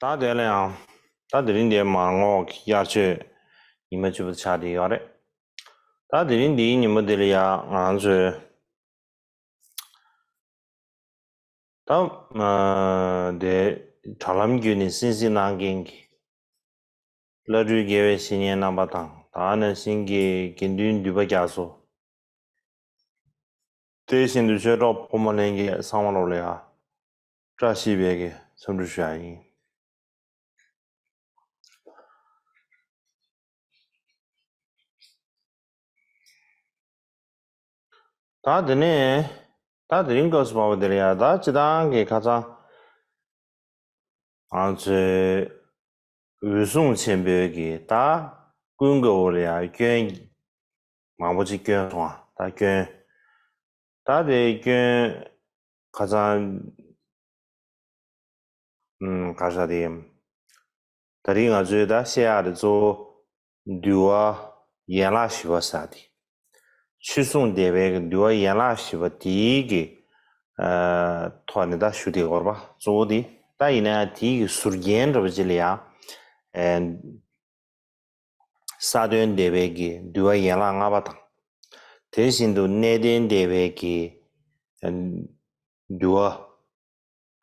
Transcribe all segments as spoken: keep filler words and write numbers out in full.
ད་དེ་ལ་ཡང་ད་དེ་རིང་འདིའི་མར་ངོ་གི་དབྱར་ཆོས་ཉི་མ་བཅུ་པ་ཆགས་བསྡད་ཡོད་རེད། ད་དེ་རིང་འདིའི་ཉིན་མོ་འདི་ལ་ཡང་ང་ཚོས་ད་དེ་དྲ་ལམ་བརྒྱུད་ནས་གསན་གཟིགས་གནང་མཁན་གྱི་བླ་སྤྲུལ་དགེ་བའི་བཤེས་གཉེན་རྣམ་པ་དང་ད་ནང་བཞིན་གྱི་དགེ་འདུན་འདུས་པ་རྒྱ་མཚོ། དེ་བཞིན་དུ་ཆོས་གྲོགས་ཕོ་མོ་ལྷན་རྒྱས་ཚང་མ་ལོ་ལ་ཡང་བཀྲ་ཤིས་པའི་གི་འཚམས་འདྲི་ཞུ་ཡ་ཡིན། ད་དེ་ནས་ད་དེ་རིང་སྐབས་སུ་བབས་པ་འདི་ལ་ཡང་ད་སྤྱི་བཏང་གི་ཁ་སང་ང་ཚོའི་འོད་སྲུང་ཆེན་པོའི་གི་ད་ཀུན་དགའ་བོ་ལ་ཡང་སྐྱོན་མང་པོ་ཅིག་སྐྱོན་སོང་ཨ། ད་སྐྱོན་ད་དེ་སྐྱོན་ཁ་སང་ཨུམ་ག་ས་དེ་ད་རིང་ང་ཚོའི་ད་བཤད་ཡག་དེ་གཙོ་བོ་འདུལ་བ་ཡན་ལག་བཞི་པ་ཟེར་དེ། ཆོས་སྲུང་སྡེ་པའི་གི་འདུལ་བ་ཡན་ལག་བཞི་པ་དེའི་གི་ཨ་ཐོག་ནས་ད་ཞུ་དེ་གོ་རེད་པ། གཙོ་བོ་དེ་ད་ཡིན་ན་ཡང་དེའི་གི་ཟུར་རྒྱན་འདྲ་པོ་ཅིག་ལ་ཡང་ཨ་ས་དོན་སྡེ་པའི་གི་འདུལ་བ་ཡན་ལག་ལྔ་པ་དང་། དེ་བཞིན་དུ་གནས་བརྟན་སྡེ་པའི་གི་ཨ་འདུལ་བ་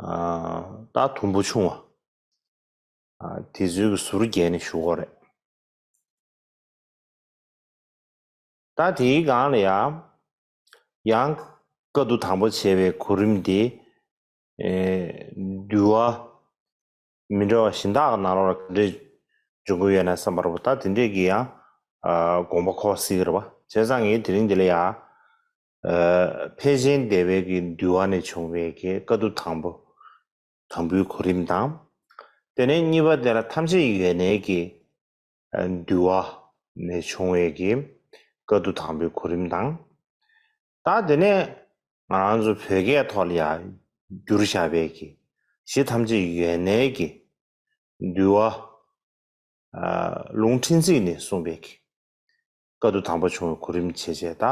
ཨ་ད་དུམ་བུ་ཆུང་བ་ཨ་དེ་ཚོའི་གི་ཟུར་བརྒྱན་ནས་ཞུ་དགོས་རེད། ད་དེའི་སྒང་ལ་ཡང་ཡང་བཀའ་བསྡུ་དང་པོ་བྱས་པའི་གོ་རིམ་དེ་ཨེ་འདུལ་བ་མི་འདྲ་བ་གཞན་དག་གི་ནང་ལོགས་ལ་ག་འདྲས་འབྱུང་གི་ཡོད་ན་བསམ་པ་རེད་པ། ད་དེ་འདྲས་ཀྱི་ཡང་ཨ་དགོངས་པ་འཁོར་སྲིད་ཀྱི་རེད་པ། བྱས་ཙང་ངས་དེ་རིང་འདི་ལ་ཡང་ཨ་ཕལ་ཆེན་སྡེ་པའི་གི་འདུལ་བ་ནས་བྱུང་བའི་གི་བཀའ་བསྡུ་དང་པོ་དང་པོའི་གོ་རིམ་དང་། དེ་ནས་གཉིས་པ་དེ་ལ་ཐམས་ཅད་ཡོད་གནས་ཀྱི་འདུལ་བ་ནས་བྱུང་བའི་གི་བཀའ་བསྡུ་དང་པོའི་གོ་རིམ་དང་། ད་དེ་ནས་ང་རང་ཚོ་བོད་སྐད་ཐོག་ལ་ཡང་བསྒྱུར་བཞག་པའི་གི་གཞི་ཐམས་ཅད་ཡོད་གནས་ཀྱི་འདུལ་བ་ལུང་ཕྲན་ཚེགས་ནས་གསུངས་པའི་གི་བཀའ་བསྡུ་དང་པོ་བྱུང་བའི་གོ་རིམ་བྱས་བྱས་ད་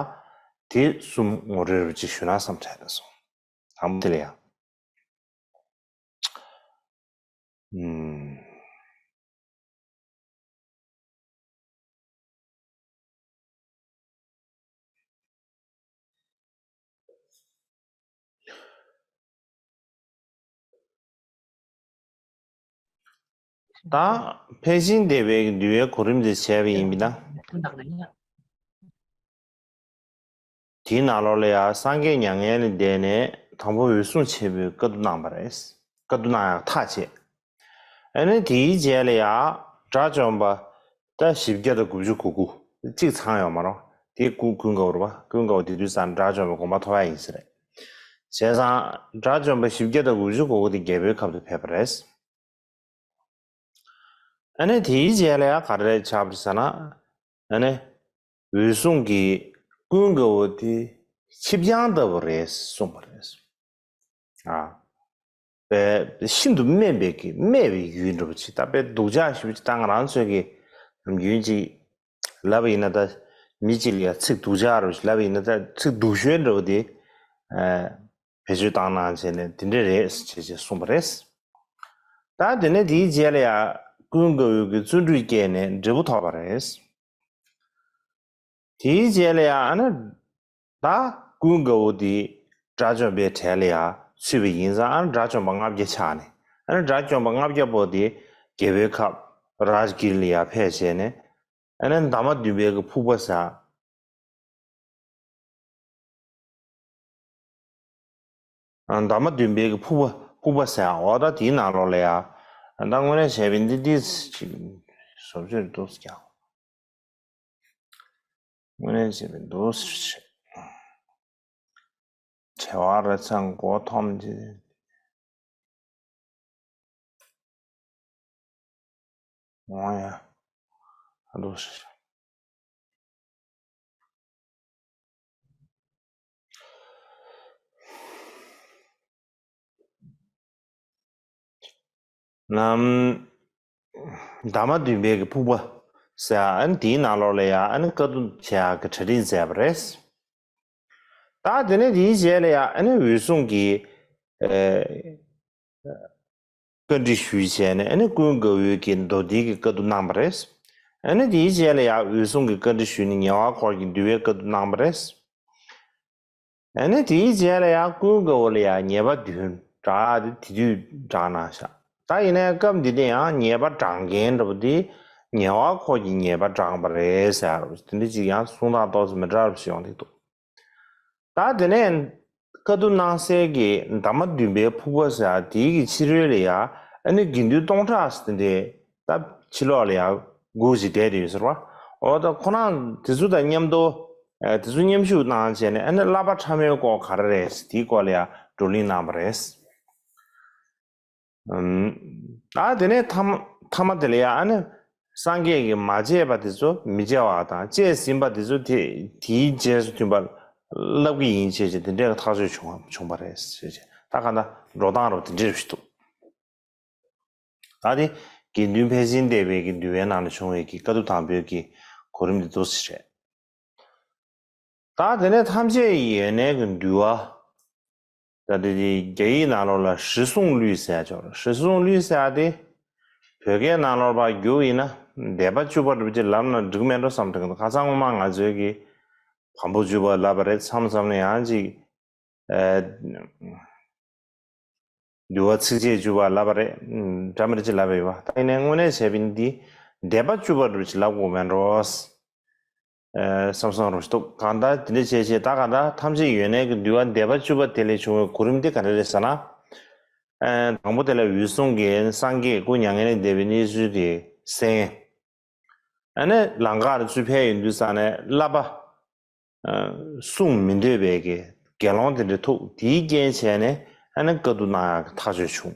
དེ་གསུམ་ངོ་སྤྲོད་རུ་ཅིག་ཞུ་ན་བསམ་དྲན་སོང་། དང་པོ་དེ་ལ་ཡང་ཨུམ། ད་ཕལ་ཆེན་སྡེ་པའི་འདུལ་བའི་གོ་རིམ་དེ་བྱས་པ་ཡིན་པས་ན། དེའི་ནང་ལོགས་ལ་ཡང་སངས་རྒྱས་མྱ་ངན་ལས་འདས་ནས་དང་པོ་འོད་སྲུང་ཆེན་པོས་བཀའ་བསྡུ་གནང་བ་རེད། བཀའ་བསྡུ་གནང་ཡག་ཐག་བཅད། ཨ་ནི་དེའི་རྗེས་ལ་ཡང་དགྲ་བཅོམ་པ་ད་བཞི་བརྒྱ་དང་དགུ་བཅུ་གོ་དགུ་གཅིག་ཚང་ཡོད་མ་རེད། དེ་ཀུན་ཀུན་དགའ་བོ་རེད་པ། ཀུན་དགའ་བོ་དེ་དུས་ཙང་དགྲ་བཅོམ་པའི་དགོངས་པ་ཐོབ་ཡག་ཡིན་ས་རེད། བྱས་ཙང་དགྲ་བཅོམ་པ་བཞི་བརྒྱ་དང་དགུ་བཅུ་གོ་དགུ་དེ་རྒྱལ་པོའི་ཁབ་ཏུ་ཕེབས་པ་རེད། ཨ་ནི་དེའི་རྗེས་ལ་ཡང་ག་རེ་ཆགས་པ་རེད་ཟེར་ན། ཨ་ནི་འོད་སྲུང་གིས་ཀུན་དགའ་བོ་དེ་ཆིབས་རྐྱང་ལྟ་བུ་རེད་གསུངས་པ་རེད། ཨ། པའི་ཤིན་ཏུ་དམན་པའི་གི་དམའ་བའི་ཡུལ་འདྲ་པོ་ཅིག་ད་དཔེ་སྡུག་ཅག་ཞེ་པོ་ཅིག་ད་ང་རང་ཚོའི་གི་ནམ་རྒྱུན་ཅིག་ལབ་པ་ཡིན་ན་ད་མི་གཅིག་ལ་ཡང་ཚིག་སྡུག་ཅག་འདྲ་པོ་ཅིག་ལབ་པ་ཡིན་ན་ད་ཚིག་སྡུག་ཤོས་འདྲ་པོ་དེ་ཨ། བེད་སྤྱོད་བཏང་གནང་བྱས་ནས་དེ་འདྲ་རེད་ཅེས་ཅེས་གསུངས་པ་རེད། ད་དེ་ནས་དེའི་རྗེས་ལ་ཡང་ཀུན་དགའ་བོས་ཀྱི་བརྩོན་འགྲུས་བསྐྱེད་ནས་འབྲས་བུ་ཐོབ་པ་རེད། དེའི་རྗེས་ལ་ཡང་ཨ་ནི་ད་ཀུན་དགའ་བོ་དེ་དགྲ་བཅོམ་པའི་གྲལ་ལ་ཡང་ཚུད་པ་ཡིན་ཙང་ཨ་ནི་དགྲ་བཅོམ་པ་ལྔ་བརྒྱ་ཆགས་ནས་ཨ་ནི་དགྲ་བཅོམ་པ་ལྔ་བརྒྱ་པོ་དེ་རྒྱལ་པོའི་ཁབ་རཱཇ་གིར་ལ་ཡང་ཕེབས་བྱས་ནས་ཨ་ནི་འདབ་མ་བདུན་པའི་གི་ཕུག་པ་ཟེར། འདབ་མ་བདུན་པའི་གི་ཕུག་པ་ཕུག་པ་ཟེར་འོ་ད་དེའི་ནང་ལོགས་ལ་ཡ། ད་དངོས་གནས་བྱས་པའི་འདི་འདི་ཅིག་བཟོ་བཅོས་འདུག་ཀྱང་། དངོས་གནས་བྱས་པའི་འདུག་ཟེར། བྲེལ་བ་རེ་ཚང་མགོ་འཐོམ་གྱི། འོང་ཡ། ཨ་འདུག་ཟེར། ནམ། འདབ་མ་བདུན་པའི་གི་ཕུག་པ་ཟེར་ཨ་ནི་དེའི་ནང་ལོགས་ལ་ཡ་ཨ་ནི་བཀའ་བསྡུ་བྱེད་ཡག་གི་གྲ་སྒྲིག་མཛད་པ་རེད། ད་དེ་ནས་དེའི་རྗེས་ལ་ཡ་ཨ་ནི་འོད་སྲུང་གིས་ཨེ། བཀའ་འདྲི་ཞུས་བྱས་ནས་ཨ་ནི་ཀུན་དགའ་བོས་ཀྱི་མདོ་སྡེ་གི་བཀའ་བསྡུ་གནང་བ་རེད། ཨ་ནི་དེའི་རྗེས་ལ་ཡང་འོད་སྲུང་གི་བཀའ་འདྲི་ཞུས་ནས་ཉེ་བར་འཁོར་གྱི་འདུལ་བའི་བཀའ་བསྡུ་གནང་བ་རེད། ཨ་ནི་དེའི་རྗེས་ལ་ཡང་ཀུན་དགའ་བོ་ལ་ཡང་ཉེས་པ་བདུན་བསྒྲགས་ཏེ་དེ་དུས་བསྒྲགས་གནང་བཞག་ད་ཡིན་ནའི་སྐབས་འདི་ནས་ཡང་ཉེས་པ་བགྲང་མཁན་འདྲ་པོ་དེ་ཉེ་བར་འཁོར་གྱི་ཉེས་པ་བགྲངས་པ་རེད་ཟེར་བ་དེ་འདྲ་ཅིག་ཡང་གསུང་སྟངས་ཏོག་ཙམ་མི་འདྲ་བ་ཞིག་ཡོང་གི་འདུག་ད་དེ་ནས་བཀའ་བསྡུ་གནང་སའི་གི་ཟླ་མ་བདུན་པའི་ཕུག་པ་ཟེར་དེའི་གི་ཕྱི་རོལ་ལ་ཡ་ཨ་ནི་དགེ་འདུན་སྟོང་ཕྲག་ཟེར་དེ་འདྲའི་ད་ཕྱི་ལོགས་ལ་ཡ་སྒུག་བྱས་བསྡད་དེ་ཡོད་ཟེར་བ། འོ་ད་ཁོ་རང་དེ་ཚོ་དང་མཉམ་དུ་ཨ་དེ་ཚོ་མཉམ་ཞུགས་གནང་བྱས་ནས་ཨ་ནི་བསླབ་པ་ཕྲ་མོའི་སྐོར་ག་རེ་རེད་དེའི་སྐོར་ལ་ཡ་བགྲོ་གླེང་གནང་བ་རེད། ཨམ། ཨ་དེ་ནས་ཐ་མ་ཐ་མ་དེ་ལ་ཡ་ཨ་ནི་སངས་རྒྱས་ཀྱིས་མ་བྱས་པ་དེ་ཚོ་མི་བྱ་བ་དང་བྱས་ཟིན་པ་དེ་ཚོ་དེ་དེའི་རྗེས་སུ་མཐུན་པ་བསླབ་ཀྱི་ཡིན་ཞེས་བྱས་དེ་འདྲའི་ཐག་གཅོད་བྱུང་བ་བྱུང་བ་རེད་ཞེས་བྱས་ད་ག་འདྲ་འགྲོ་སྟངས་རོ་དེ་འདྲ་ཞིག་འདུག་ད་དེ་དགེ་འདུན་ཕན་ཚུན་བསྡེབས་པའི་གི་འདུལ་བའི་ནང་ལ་བྱུང་བའི་གི་བཀའ་བསྡུ་དང་པོའི་གི་གོ་རིམ་དེ་ཚོ་ཞིག་རེད། ད་དེ་ནས་ཐམས་ཅད་ཡོན་གནས་ཀྱི་འདུལ་བ། ད་དེ་དེ་རྒྱ་ཡིག་ནང་ལོགས་ལ་ཧྲི་སུང་ལུས་ཟེར་ཡ་ཅིག་ཡོད་རེད། ཧྲི་སུང་ལུས་ཟེར་ཡ་དེ་བོད་སྐད་ནང་ལོགས་ལ་ཕར་བསྒྱུར་ཡིན་ན་བཟླས་པ་བཅུ་པ་འདྲ་པོ་ཅིག་ལབ་ན་འགྲིག་མེད་འགྲོ་བསམ་དྲན་གྱི་འདུག་ཁ་སང་སྔོན་མ་ང་ཚོའི་གི་བམ་པོ་བཅུ་པ་ལབ་པ་རེད། མཚམས་མཚམས་ལ་ཡང་ཅིག་ཨ། འདུལ་བ་ཚིགས་བཅད་བཅུ་པ་ལབ་པ་རེད། འདྲ་མི་འདྲ་ཅིག་ལབ་པ་ཡོད་པ། ད་ཡིན་ནའི་དངོས་གནས་བྱས་པ་ཡིན་ན་འདི་བཟླས་པ་བཅུ་པ་འདྲ་པོ་ཅིག་ལབ་དགོས་མེད་འགྲོ། ཨ་བསམ་བསམ་རོ་ཞིག་འདུག་གང་ལྟར་དེ་འདྲ་བྱས་བྱས་ད་གང་ལྟར་ཐམས་ཅད་ཡོན་གནས་ཀྱི་འདུལ་བ་བཟླས་པ་བཅུ་པ་དེ་ལས་བྱུང་བའི་གོ་རིམ་དེ་ག་རེ་རེད་ཟེར་ན། ཨ་དང་པོ་དེ་ལ་འོད་སྲུང་གིས་སངས་རྒྱས་སྐུ་མྱ་ངན་ལས་འདས་པའི་གནས་ཚུལ་དེ་གསན། ཨ་ནི་ལམ་ཁར་ཚུར་ཕེབས་ཡོང་དུས་ཙང་ནས་བསླབ་པ། ཨ་གསུང་མི་འདོད་པའི་གི་དགེ་སློང་དེ་འདྲ་ཐུག་དེའི་རྐྱེན་བྱས་ནས་ཨ་ནི་བཀའ་བསྡུ་གནང་ཡག་གི་ཐག་གཅོད་བྱུང་།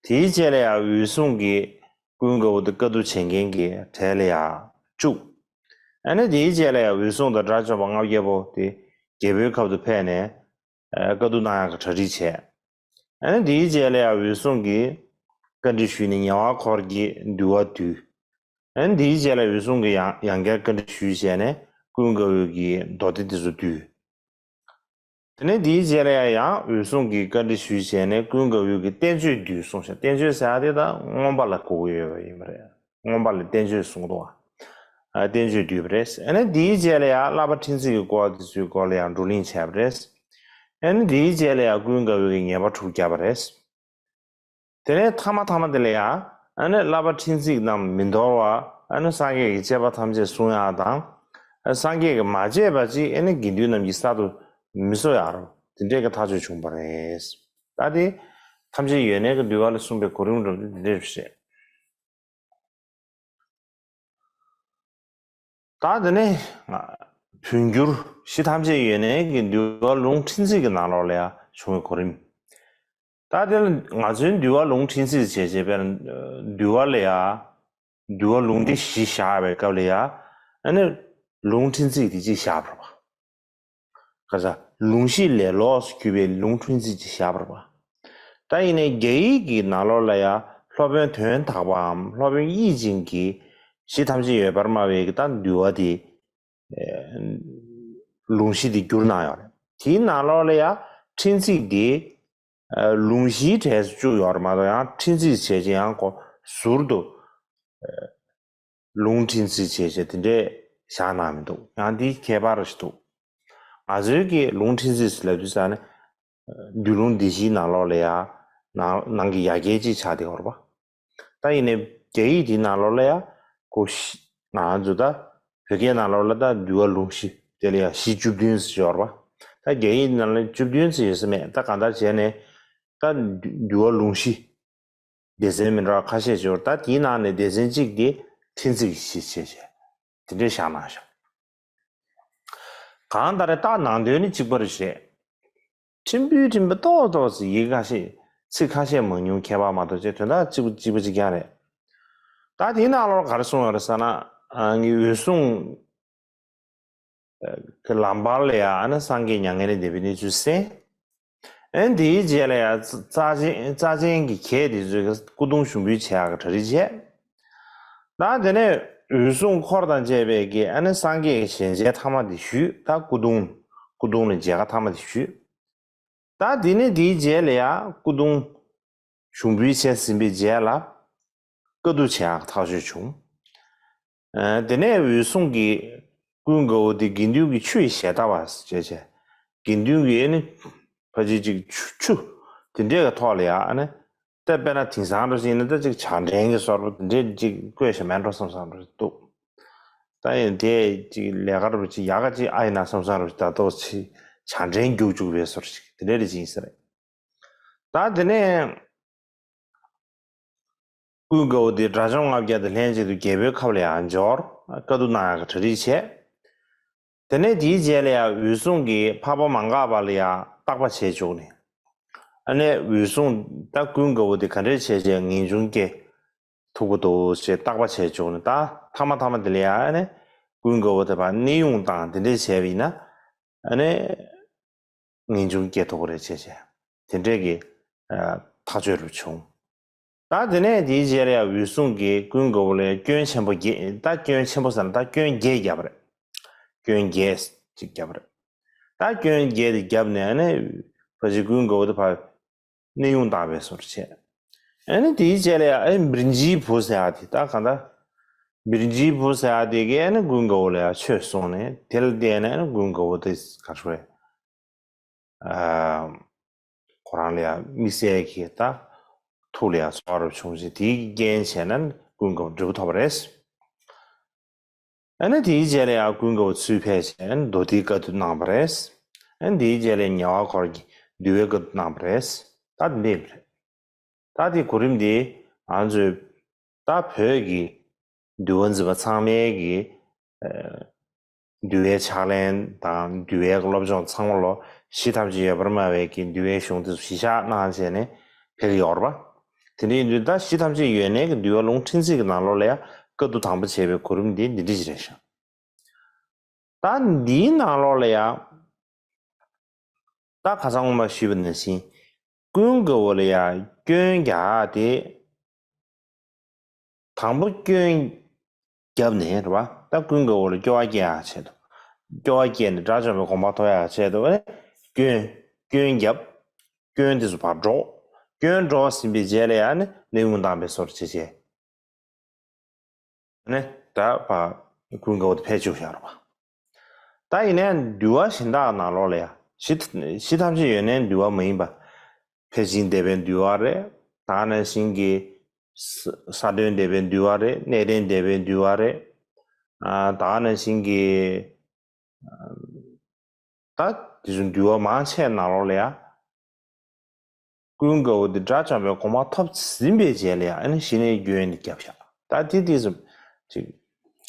དེའི་རྗེས་ལ་ཡང་འོད་སྲུང་གིས་ཀུན་དགའ་བོ་དེ་བཀའ་བསྡུ་བྱེད་མཁན་གྱི་གྲལ་ལ་ཡང་བཅུག་ཨ་ནི་དེའི་རྗེས་ལ་ཡང་འོད་སྲུང་དང་དགྲ་བཅོམ་པ་ལྔ་བརྒྱ་པོ་དེ་རྒྱལ་པོའི་ཁབ་ཏུ་ཕེབས་ནས་ཨ་བཀའ་བསྡུ་གནང་ཡག་གི་གྲ་སྒྲིག་བྱས། ཨ་ནི་དེའི་རྗེས་ལ་ཡང་འོད་སྲུང་གིས་བཀའ་འདྲི་ཞུས་ནས་ཉེ་བར་འཁོར་གྱི་འདུལ་བ་བསྡུས། ཨ་ནི་དེའི་རྗེས་ལ་འོད་སྲུང་གིས་ཡང་ཡང་བསྐྱར་བཀའ་འདྲི་ཞུས་བྱས་ནས་ཀུན་དགའ་བོའི་གི་མདོ་སྡེ་དེ་ཚོ་བསྡུས། དེ་ནས་དེའི་རྗེས་ལ་ཡང་ཡང་འོད་སྲུང་གིས་བཀའ་འདྲི་ཞུས་བྱས་ནས་ཀུན་དགའ་བོའི་གི་བསྟན་བཅོས་བསྡུས་གསུངས་ཤག་བསྟན་བཅོས་ཟེར་ཡ་དེ་ད་མངོན་པ་ལ་གོ་གི་ཡོད་པ་ཡིན་པ་རེད། མངོན་པ་ལ་བསྟན་བཅོས་གསུངས་འདུག་བ། ཨ་བསྟན་བཅོས་བསྡུས་པ་རེད། ཨ་ནི་དེའི་རྗེས་ལ་ཡང་བསླབ་པ་ཕྲེང་ཚེགས་ཀྱི་སྐོར་དེ་ཚོའི་སྐོར་ལ་ཡང་བགྲོ་གླེང་བྱས་པ་རེད། ཨ་ནི་དེའི་རྗེས་ལ་ཡང་ཀུན་དགའ་བོའི་གི་ཉེས་པ་དྲུག་བརྒྱབ་པ་རེད། དེ་ནས་ཐ་མ་ཐ་མ་དེ་ལ་ཡང་ཨ་ནི་བསླབ་པ་ཕྲེང་ཚེགས་རྣམས་མི་འདོར་བར་ཨ་ནི་སངས་རྒྱས་ཀྱི་བཅས་པ་ཐམས་ཅད་བསྲུང་ཡག་དང་། ཨ་སངས་རྒྱས་ཀྱིས་མ་བྱས་པ་ཅིག་ཨ་ནི་དགེ་འདུན་རྣམས་ཀྱིས་གསར་དུ་མི་གསོ་ཡག་རུ་དེ་འདྲའི་གི་ཐག་གཅོད་བྱུང་བ་རེད། ད་དེ་ཐམས་ཅད་ཡོན་གནས་ཀྱི་འདུལ་བ་ལ་གསུངས་པའི་གོ་རིམ་འདྲ་པོ་དེ་འདྲ་རེད། ད་དེ་ནས་བོད་འགྱུར་གཞི་ཐམས་ཅད་ཡོན་གནས་ཀྱི་འདུལ་བ་ལུང་ཕྲན་ཚེགས་ཀྱི་ནང་ལོགས་ལ་ཡང་བྱུང་བའི་གོ་རིམ། ད་དེ་ལ་ང་ཚོའི་འདུལ་བ་ལུང་ཕྲན་ཚེགས་བྱས་བྱས་པའི་འདུལ་བ་ལ་ཡང་འདུལ་བ་ལུང་སྡེ་བཞི་བཞག་པའི་སྐབས་ལ་ཡང་ཨ་ནི་ལུང་ཕྲན་ཚེགས་དེ་གཅིག་བཞག་པ་རེད་པ། ག་ས་ལུང་གཞི་ལས་ལོགས་སུ་གྱུར་པའི་ལུང་ཕྲན་ཚེགས་ཅིག་བཞག་པ་རེད་པ། ད་ཡིན་ནའི་རྒྱ་ཡིག་གི་ནང་ལོགས་ལ་ཡང་སློབ་དཔོན་དོན་དག་པའམ་སློབ་དཔོན་དབྱིག་ཅན་གྱིས་གཞི་ཐམས་ཅད་ཡོད་པར་སྨྲ་བའི་གི་ད་འདུལ་བ་དེ་ཨེ་ལུང་གཞི་དེ་བསྒྱུར་གནང་ཡོད་རེད། དེའི་ནང་ལོགས་ལ་ཡང་ཕྲན་ཚེགས་དེ་ཨེ་ལུང་གཞིའི་གྲས་སུ་བཅུག་ཡོད་རེད་མ་གཏོགས་ཡང་ཕྲན་ཚེགས་བྱས་ཀྱི་ཡང་ཁོ་ཟུར་དུ་ཨེ་ལུང་ཕྲན་ཚེགས་བྱས་བྱས་དེ་འདྲས་བཞག་གནང་མི་འདུག་ཡང་འདི་ཁྱད་པར་ཞིག་འདུག་ང་ཚོའི་གི་ལུང་ཕྲན་ཚེགས་ཟེར་ལབ་དུས་ཙ་ནས་འདུལ་ལུང་སྡེ་བཞིའི་ནང་ལོགས་ལ་ཡང་ནང་ནང་གི་ཡ་གྱལ་ཅིག་ཆགས་བསྡད་ཡོད་རེད་པ། ད་ཡིན་ནའི་རྒྱ་ཡིག་དེའི་ནང་ལོགས་ལ་ཡང་ཁོ་ཤི་ང་ཚོ་ད་བོད་སྐད་ནང་ལོགས་ལ་ད་འདུལ་བ་ལུང་བཞི་དེ་ལ་ཡང་གཞི་བཅུ་བདུན་ཟེར་ཡོད་རེད་པ། ད་རྒྱ་ཡིག་ནང་ལ་བཅུ་བདུན་ཟེར་ཡོད་ས་མེད། ད་གང་ལྟར་བྱས་ནས་ད་འདུལ་བ་ལུང་བཞི་སྡེ་ཚན་མི་འདྲ་བ་ཁ་ཤས་ཡོད་རེད། ད་དེའི་ནང་ནས་སྡེ་ཚན་གཅིག་དེ་ཕྲན་ཚེགས་ཀྱི་གཞི་བྱས་བྱས་དེ་འདྲས་བཞག་གནང་བཞག་གང་ལྟར་རྟགས་ནང་དོན་ནི་གཅིག་པ་རེད། ཕྲན་བུ་ཕྲན་བུ་ཏོག་ཏོག་ཙམ་ཡི་གེ་ཁ་ཤས་ཚིག་ཁ་ཤས་མང་ཉུང་ཁྱད་པར་མ་གཏོགས་ཅིག་དོན་དག་གཅིག་པ་གཅིག་པ་གཅིག་རྐྱང་རེད། ད་དེའི་ནང་ལོགས་ག་རེ་གསུངས་ཡོད་རེད་ཟེར་ན་ཨ་ངའི་འོད་སྲུང་གི་ལམ་བར་ལ་ཡང་ཨ་ནི་སངས་རྒྱས་མྱ་ངན་ལས་འདས་པའི་གནས་ཚུལ་གསན། ཨ་ནི་དེའི་རྗེས་ལ་ཡང་རྩ་ཆེན་རྩ་ཆེན་གྱི་གྱད་དེ་ཚོས་སྐུ་གདུང་ཞུགས་འབུལ་བྱེད་ཡག་གི་གྲ་སྒྲིག་བྱས། ད་དེ་ནས་འོད་སྲུང་འཁོར་དང་བཅས་པས་ཀྱིས་ཨ་ནི་སངས་རྒྱས་ཀྱི་ཞལ་མཇལ་ཐ་མ་དེ་ཞུས། ད་སྐུ་གདུང་སྐུ་གདུང་ལ་མཇལ་ཁ་ཐ་མ་དེ་ཞུས། ད་དེ་ནས་དེའི་རྗེས་ལ་ཡང་སྐུ་གདུང་ ཞུགས་འབུལ་བྱས་ཟིན་པའི་རྗེས་ལ། བཀའ་བསྡུ་བྱེད་ཡག་ཐག་གཅོད་བྱུང་། ཨ། དེ་ནས་འོད་སྲུང་གིས་ཀུན་དགའ་བོ་དེ་དགེ་འདུན་གྱི་ཆུ་ཡི་ཞལ་ཏ་བ་ཞེས་བྱས། དགེ་འདུན་གྱི་ཨ་ནི་ཕ་ཆེ་ཅིག་ཆུ་ཆུ་དེ་འདྲས་ཀྱི་ཐོག་ལ་ཡ། ཨ་ནི་ད་དཔེར་ན་དེང་སང་འདྲ་ཞིག་ཡིན་ན་ད་ཅིག་ཇ་འདྲེན་གྱི་སོར་པོ་དེ་འདྲས་ཅིག་བཀོད་ཤ་མེད་འགྲོ་བསམ་བསམ་འདྲ་ཞིག་འདུག་ད་ཡིན་དེ་ཅིག་ལས་ཀ་རུ་ཅིག་ཡག་ག་ཅིག་ཨ་ཡིན་ན་བསམ་བསམ་རུ་ད་ཏོག་ཅིག་ཇ་འདྲེན་རྒྱུག་རྒྱུག་པའི་སོར་ཞིག་དེ་འདྲས་རེ་ཅིག་ཡིན་ས་རེད། ད་དེ་ནས། ཀུན་དགའ་བོ་དེ་དགྲ་བཅོམ་ལྔ་བརྒྱ་དང་ལྷན་ཅིག་ཏུ་རྒྱལ་པོའི་ཁབ་ལ་ཡང་འབྱོར། བཀའ་བསྡུ་གནང་ཡག་གི་གྲ་སྒྲིག་བྱས། དེ་ནས་དེའི་རྗེས་ལ་ཡང་འོད་སྲུང་གིས་འཕགས་པ་མ་འགགས་པ་ལ་ཡང་བརྟག་པ་བྱས་བཅུག་ནས། ཨ་ནི་འོད་སྲུང་ད་ཀུན་དགའ་བོ་དེ་ག་འདྲས་བྱས་བྱས་ངེས་འབྱུང་སྐྱེ་ཐུབ་ཀྱི་འདུག་ཅེས་བརྟག་པ་བྱས་བཅུག་ནས། ད་ཐ་མ་ཐ་མ་དེ་ལ་ཡང་ཨ་ནི་ཀུན་དགའ་བོ་དེ་ཕར་གནས་དབྱུང་དང་དེ་འདྲས་བྱས་པ་ཡིན་ན། ཨ་ནི། ངེས་འབྱུང་སྐྱེ་ཐུབ་ཀྱི་རེད་ཅེས་བྱས། དེ་འདྲས་ཀྱི་ཨ་ཐག་གཅོད་རུ་བྱུང་། ད་དེ་ནས་དེའི་རྗེས་ལ་ཡང་འོད་སྲུང་གིས་ཀུན་དགའ་བོ་ལ་སྐྱོན་ཆེན་པོ་བརྒྱད། ད་སྐྱོན་ཆེན་པོ་ཟེར་ན་ད་སྐྱོན་བརྒྱད་བརྒྱབ་པ་རེད། སྐྱོན་བརྒྱད་ཅིག་བརྒྱབ་པ་རེད། ད་སྐྱོན་བརྒྱད་དེ་བརྒྱབ་ནས་ཨ་ནི་ཕ་ཆེ་ཀུན་དགའ་བོ་དེ་ཕར་གནས་དབྱུང་བཏང་བའི་སོར་བྱས། ཨ་ནི་དེའི་རྗེས་ལ་ཡང་ཨ་ནི་བིར་འཇིའི་བུ་ཟེར་ཡག་དེ། ད་གང་ལྟར་བིར་འཇིའི་བུ་ཟེར་ཡག་དེ་གིས་ཨ་ནི་ཀུན་དགའ་བོ་ལ་ཡང་ཆོས་གསུངས་ནས། དེ་ལ་བརྟེན་ནས་ཨ་ནི་ཀུན་དགའ་བོ་དེ་ག་རེ་ཟེར། ཨ། ཁོ་རང་ལ་ཡང་དམིགས་བསལ་གྱི་ད་ཐུགས་ལ་ཡང་ཚོར་བ་རུ་བྱུང་ཞིང་། དེའི་རྐྱེན་བྱས་ནས་ཀུན་དགའ་བོ་འབྲས་བུ་ཐོབ་པ་རེད། ཨ་ནི་དེའི་རྗེས་ལ་ཡང་ཀུན་དགའ་བོ་ཚུར་ཕེབས་བྱས་ནས་མདོ་སྡེའི་བཀའ་བསྡུ་གནང་བ་རེད། ཨ་ནི་དེའི་རྗེས་ལ་ཉེ་བར་འཁོར་གྱི་འདུལ་བའི་བཀའ་བསྡུ་གནང་བ་རེད། ད་འདི་འདྲས་རེད། ད་དེ་གོ་རིམ་འདི་ང་ཚོས་ད་བོད་ཀྱི་འདུལ་བ་འཛིན་པ་ཚང་མའི་གི་ཨ་འདུལ་བའི་ཕྱག་ལེན་དང་འདུལ་བའི་སློབ་སྦྱོང་ཚང་མ་ལོ། གཞི་ཐམས་ཅད་ཡོད་པར་སྨྲ་བའི་གི་འདུལ་བའི་གཞུང་དེ་ཚོ་གཞི་བཞག་གནང་བྱས་ནས་ཕེབས་ཀྱི་ཡོད་རེད་པ། དེ་འདྲ་ཡིན་དུས་ད་གཞི་ཐམས་ཅད་ཡོད་གནས་ཀྱི་འདུལ་བ་ལུང་ཕྲན་ཚེགས་ཀྱི་ནང་ལོགས་ལ་ཡང་བཀའ་བསྡུ་དང་པོ་བྱས་པའི་གོ་རིམ་འདི་འདི་འདྲ་ཞིག་རེད་ཤག་ད་འདིའི་ནང་ལོགས་ལ་ཡང་ད་ཁ་སང་སྔོན་མ་ཞུས་པ་ནང་བཞིན་ཀུན་དགའ་བོ་ལ་ཡང་སྐྱོན་རྒྱག་དེ། དང་པོ་སྐྱོན་བརྒྱབ་ནས་རེད་པ། ད་ཀུན་དགའ་བོ་ལ་སྐྱོ་བ་སྐྱེ་ཡག་ཆེད་དུ། སྐྱོ་བ་སྐྱེས་ནས་དགྲ་བཅོམ་པའི་དགོངས་པ་ཐོབ་ཡག་ཆེད་དུ་ཨ་ནི་སྐྱོན་སྐྱོན་བརྒྱབ། སྐྱོན་དེ་ཚོ་ཕར་སྒྲོག་སྐྱོན་སྒྲོག་ཟིན་པའི་རྗེས་ལ་ཡང་ནི་གནས་དབྱུང་བཏང་བའི་སོར་བྱེད་བྱས། ནི་ད་ཕར་ཀུན་དགའ་བོ་དེ་ཕེབས་བཅུག་བཞག་རེད་པ། ད་ཡིན་ནའི་འདུལ་བ་གཞན་དག་ནང་ལོགས་ལ་ཡང་གཞི་གཞི་ཐམས་ཅད་ཡོད་གནས་འདུལ་བ་མ་ཡིན་པ། ཕར་ཕྱིན་བདེ་བའི་འདུལ་བ་རེད། ད་ག་ནང་བཞིན་གྱི་ས་ས་དོན་བདེ་བའི་འདུལ་བ་རེད། གནས་བརྟན་བདེ་བའི་འདུལ་བ་རེད། ཨ་ད་ག་ནང་བཞིན་གྱི་ད་དེ་ཚོ་འདུལ་བ་མང་ཆེ་ནང་ལོགས་ལ་ཡང་ཀུན་དགའ་བོ་འདི་དགྲ་བཅོམ་པའི་དགོངས་པ་ཐོབ་ཟིན་པའི་རྗེས་ལ་ཡང་ཨ་ནི་ཞི་གནས་སྐྱོན་འདི་བརྒྱབ་ཤག་ད་དེ་དེ་ཚོ་ཅིག་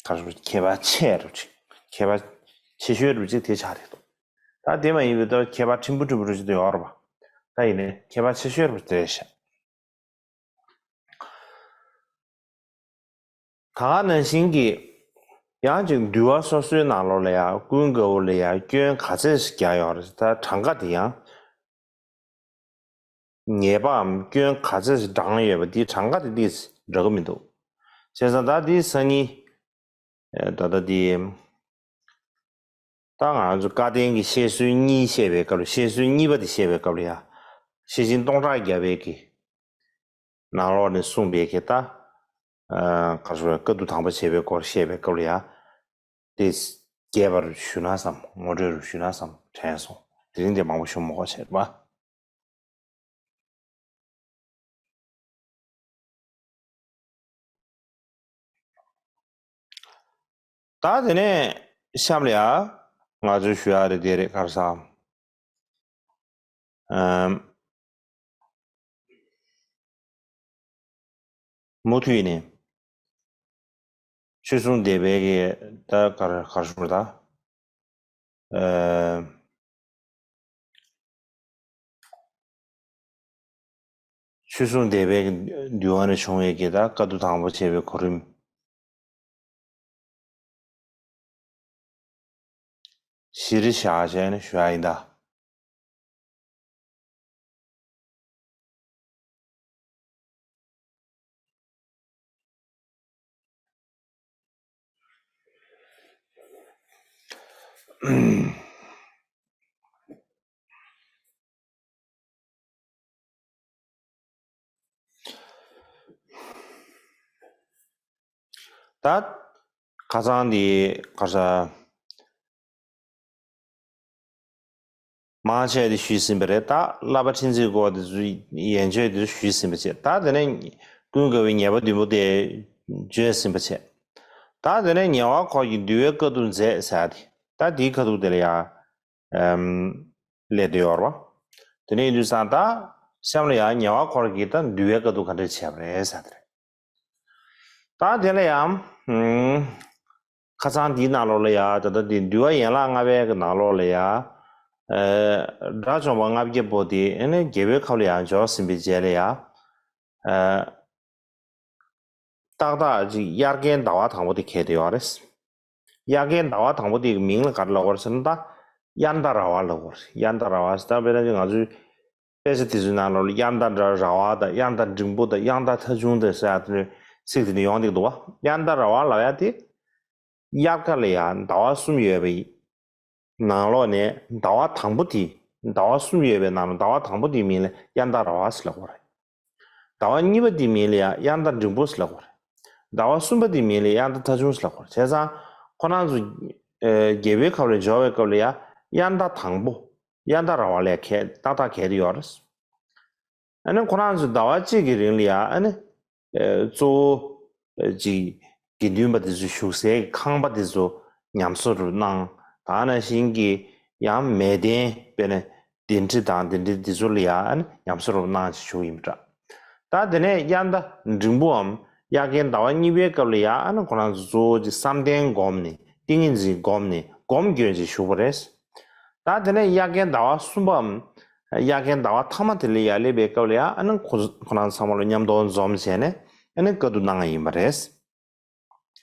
ག་རེ་ཁྱད་པར་ཆེ་རུ་ཅིག་ཁྱད་པར་ཆེ་ཤོས་རུ་ཅིག་དེ་ཆགས་རེད་འདུག་ད་དེ་མ་ཡིན་པའི་ད་ཁྱད་པར་ཕྲན་བུ་ཕྲན་བུ་རུ་ཅིག་ད་ཡོད་རེད་པ། ད་ཡིན་ནའི་ཁྱད་པར་ཆེ་ཤོས་རུ་དེ་རེད་ཤག་ད་ག་ནང་བཞིན་གྱི་ཡང་ཅིག་འདུལ་བ་སོ་སོའི་ནང་ལོགས་ལ་ཡང་ཀུན་དགའ་བོ་ལ་ཡང་སྐྱོན་ག་ཚད་ཞིག་རྒྱག་ཡོད་རེད། ད་གྲངས་ཀ་དེ་ཡང་ཉེས་པའམ་སྐྱོན་ག་ཚད་ཞིག་བགྲངས་ཡོད་པ་འདི་གྲངས་ཀ་དེ་ཏོག་ཙམ་འདྲ་གི་མི་འདུག་བྱས་ཙང་ད་འདི་སང་ཉིན་ཨེ་ད་ལྟ་འདི། ད་ང་ཚོ་བཀའ་བསྟན་གྱི་བཤད་སྲོལ་གཉིས་བཤད་པའི་སྐབས་ལ། བཤད་སྲོལ་གཉིས་པ་དེ་བཤད་པའི་སྐབས་ལ་ཡང་ཤེར་ཕྱིན་སྟོང་ཕྲག་བརྒྱ་པའི་གི་ནང་ལོགས་ནས་གསུངས་པའི་གི་ད་ཨ་ག་རེ་ཟེར། བཀའ་བསྡུ་དང་པོ་བྱེད་པའི་སྐོར་བཤད་པའི་སྐབས་ལ་ཡང་དེ་རྒྱས་པར་ཞུས་ན་བསམ། ངོ་སྤྲོད་རུ་ཞུས་ན་བསམ་དྲན་སོང་། དེ་རིང་དེ་མང་པོ་ཞུ་མི་དགོས་བྱས་པ། ད་དེ་ནས་གཤམ་ལ་ཡ་ང་ཚོས་ཞུ་ཡ་དེ་དེ་རེད། ག་རེ་ཟེར། ཨམ། མུ་མཐུད་ནས་ཆོས་སྲུང་སྡེ་པའི་གི་ད་ག་རེ་ག་རེ་ཞུ་དགོས་རེད་ད། ཨ། ཆོས་སྲུང་སྡེ་པའི་འདུལ་བ་ནས་བྱུང་བའི་གི་ད་བཀའ་བསྡུ་དང་པོ་བྱས་པའི་གོ་རིམ་གཞིར་བཞག་བྱས་ནས་ཞུ་ཡ་ཡིན་ད། ད་ཁ་སང་དེ་ག་ས་མང་ཆེ་དེ་ཞུས་ཟིན་པ་རེད། ད་བསླབ་པ་ཁྲིད་འཛིན་སྐོར་དེ་ཚོ་ཡན་ཆོད་དེ་ཚོ་ཞུས་ཟིན་པ་བྱས། ད་དེ་ནས་ཀུན་དགའ་བོའི་ཉེས་པ་བདུན་པོ་དེ་བརྗོད་ཟིན་པ་བྱས། ད་དེ་ནས་ཉེ་བར་འཁོར་གྱི་འདུལ་བའི་དཀའ་ཐུབ་མཛད་ཟེར་ཡ་དེ། ད་དེའི་ཁ་ཐུག་དེ་ལ་ཡ་ཨམ་སླེབས་བསྡད་ཡོད་རེད་བ། དེ་ནས་ཡིན་དུས་ཙང་ད་གཤམ་ལ་ཡ་ཉེ་བར་འཁོར་གྱིས་ད་འདུལ་བའི་དཀའ་ཐུབ་ག་འདྲ་བྱས་པ་རེད་ཟེར་དེ་རེད། ད་དེ་ལ་ཡང་ཨུམ་ཁ་སང་འདིའི་ནང་ལོགས་ལ་ཡ་ད་ལྟ་འདི་འདུལ་བ་ཡན་ལག་ལྔ་པའི་གི་ནང་ལོགས་ལ་ཡ་ཨ་དགྲ་བཅོམ་པ་ལྔ་བརྒྱ་པོ་དེ་ཨ་ནི་རྒྱལ་པོའི་ཁབ་ལ་ཡང་འབྱོར་ཟིན་པའི་རྗེས་ལ་ཡ་ཨ་ཏག་ཏག་ཅིག་དབྱར་ཁའི་ཟླ་བ་དང་པོ་དེ་འཁེལ་བསྡད་ཡོད་རེད། དབྱར་ཁའི་ཟླ་བ་དང་པོ་དེ་གི་མིང་ལ་ག་རེ་ལབ་དགོས་རེད་ཟེར་ན། ད་དབྱར་ཟླ་ར་བ་ལབ་དགོས་རེད། དབྱར་ཟླ་ར་བ་ཟེར། ད་དཔེར་ན་ང་ཚོའི་དཔེ་ཆ་དེ་ཚོའི་ནང་ལོགས་ལ་དབྱར་ཟླ་ར་བ་དང་དབྱར་ཟླ་འབྲིང་པོ་དང་དབྱར་ཟླ་ཐ་ཆུང་དང་ཟེར་ཡ་དེ་ཚིག་དེ་འདྲ་ཡོང་བསྡད་ཀྱི་འདུག་བ། དབྱར་ཟླ་ར་བ་ལབ་ཡ་དེ་དབྱར་ཁ་ལ་ཡ་ཟླ་བ་གསུམ་ཡོད་པའི་ནང་ལོགས་ནས་ཟླ་བ་དང་པོ་དེ། ཟླ་བ་གསུམ་ཡོད་པའི་ནང་ལ་ཟླ་བ་དང་པོ་དེའི་མིང་ལ་དབྱར་ཟླ་ར་བ་ཟེར་ལབ་དགོས་རེད། ཟླ་བ་གཉིས་པ་དེའི་མིང་ལ་ཡང་དབྱར་ཟླ་འབྲིང་པོ་ཟེར་ལབ་དགོས་རེད། ཟླ་བ་གསུམ་པ་དེའི་མིང་ལ་དབྱར་ཟླ་ཐ་ཆུང་ཟེར་ལབ་དགོས་རེད། བྱས་ཙང་ཁོ་རང་ཚོ་ཨ་རྒྱལ་པོའི་ཁབ་ལ་འབྱོར་བའི་སྐབས་ལ་ཡང་དབྱར་ཟླ་དང་པོ་དབྱར་ཟླ་ར་བ་ལ་ཡང་འཁེལ་ཏག་ཏག་འཁེལ་དུ་ཡོད་རེད། ཨ་ནི་ཁོ་རང་ཚོས་ཟླ་བ་གཅིག་གི་རིང་ལ་ཡང་ཨ་ནི་ཨ་གཙོ་བོ་ཨ་ཅིག་དགེ་འདུན་པ་དེ་ཚོ་བཞུགས་སའི་ཁང་པ་དེ་ཚོ་ཉམས་གསོ་རུ་གནང་། ད་ནང་བཞིན་གྱི་ཡང་མལ་གདན། དཔེར་ན་གདན་ཁྲི་དང་གདན་ཁྲི་དེ་ཚོ་ལ་ཡང་ཨ་ནི་ཉམས་གསོ་རུ་གནང་ཞེས་ཞུ་གི་ཡིན་པ་འདྲ། ད་དེ་ནས་དབྱར་ཟླ་འབྲིང་པོའམ་དབྱར་ཁའི་ཟླ་བ་གཉིས་པའི་སྐབས་ལ་ཡང་ཨ་ནི་ཁོ་རང་ཚོ་གཙོ་བོ་ཅིག་བསམ་གཏན་བསྒོམས་ནས་ཏིང་ངེ་འཛིན་བསྒོམས་ནས་སྒོམ་སྐྱོན་ཅིག་བཞུགས་པ་རེད། ད་དེ་ནས་དབྱར་ཁའི་ཟླ་བ་གསུམ་པའམ་དབྱར་ཁའི་ཟླ་བ་ཐ་མ་དེ་ལ་ཡར་སླེབས་པའི་སྐབས་ལ་ཡང་ཨ་ནི་ཁོ་ཁོ་རང་ཚང་མ་ལ་མཉམ་དུ་འཛོམས་བྱས་ནས་ཨ་ནི་དཀའ་སྡུག་གནང་ཡ་ཡིན་པ་རེད།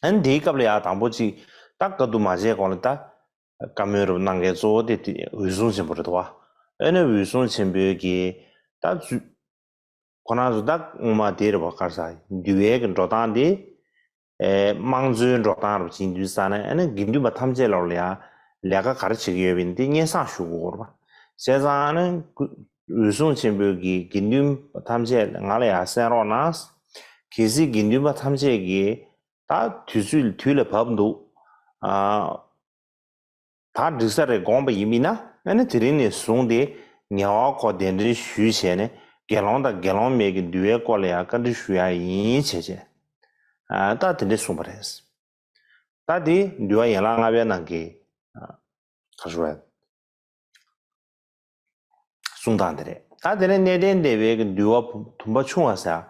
ཨ་ནི་དེའི་སྐབས་ལ་ཡང་དང་པོ་ཅིག་ད་དཀའ་སྡུག་མ་བྱས་གོང་ལ་ད་བཀའ་མོལ་རུ་གནང་མཁན་གཙོ་བོ་དེ་དེ་འོད་སྲུང་ཆེན་པོ་རེད་དོ། ཨ་ནི་འོད་སྲུང་ཆེན་པོའི་གི་ད་ཚུ་ཁོ་རང་ཚོ་ད་སྔོན་མ་དེ་རེད་བ། ག་རེ་ཟེར། འདུལ་བའི་གི་འགྲོ་སྟངས་དེ་ཨེ་དམངས་གཙོའི་འགྲོ་སྟངས་རུ་ཕྱིན་དུས་ཙང་ནས་ཨ་ནི་དགེ་འདུན་པ་ཐམས་ཅད་ལོག་ལ་ཡང་ལས་ཀ་ག་རེ་བྱེད་ཀྱི་ཡོད་པ་ཡིན་དེ་སྙན་སེང་ཞུ་དགོས་རེད་བ། བྱས་ཙང་ཨ་ནི་འོད་སྲུང་ཆེན་པོའི་གི་དགེ་འདུན་པ་ཐམས་ཅད་ང་ལ་ཡང་གསན་རོགས་གནང་། གལ་སྲིད་དགེ་འདུན་པ་ཐམས་ཅད་ཀྱིས་ད་དུས་ཚོད་དུས་ལ་བབ་འདུག་ཨ། ད་འགྲིག་ས་རེད་དགོངས་པ་ཡིན་མིན་ན་ཨ་ནི་དེ་རིང་ནས་བཟུང་སྟེ་ཉེ་བར་འཁོར་གདན་འདྲེན་ཞུས་བྱས་ནས་དགེ་སློང་དང་དགེ་སློང་མའི་གི་འདུལ་བའི་སྐོར་ལ་ཡང་བཀའ་འདྲི་ཞུ་ཡ་ཡིན་བྱས་བྱས། ཨ་ད་དེ་འདྲས་གསུངས་པ་རེད། ད་དེ་འདུལ་བ་ཡན་ལག་ལྔ་པའི་ནང་གི་ཨ་ག་རེ་ཞུ་དགོས་རེད། གསུང་སྟངས་དེ་རེད། ད་དེ་ནས་གནས་བརྟན་སྡེ་པའི་གི་འདུལ་བ་དུམ་པ་ཆུང་བ་ཟེར་ཡ།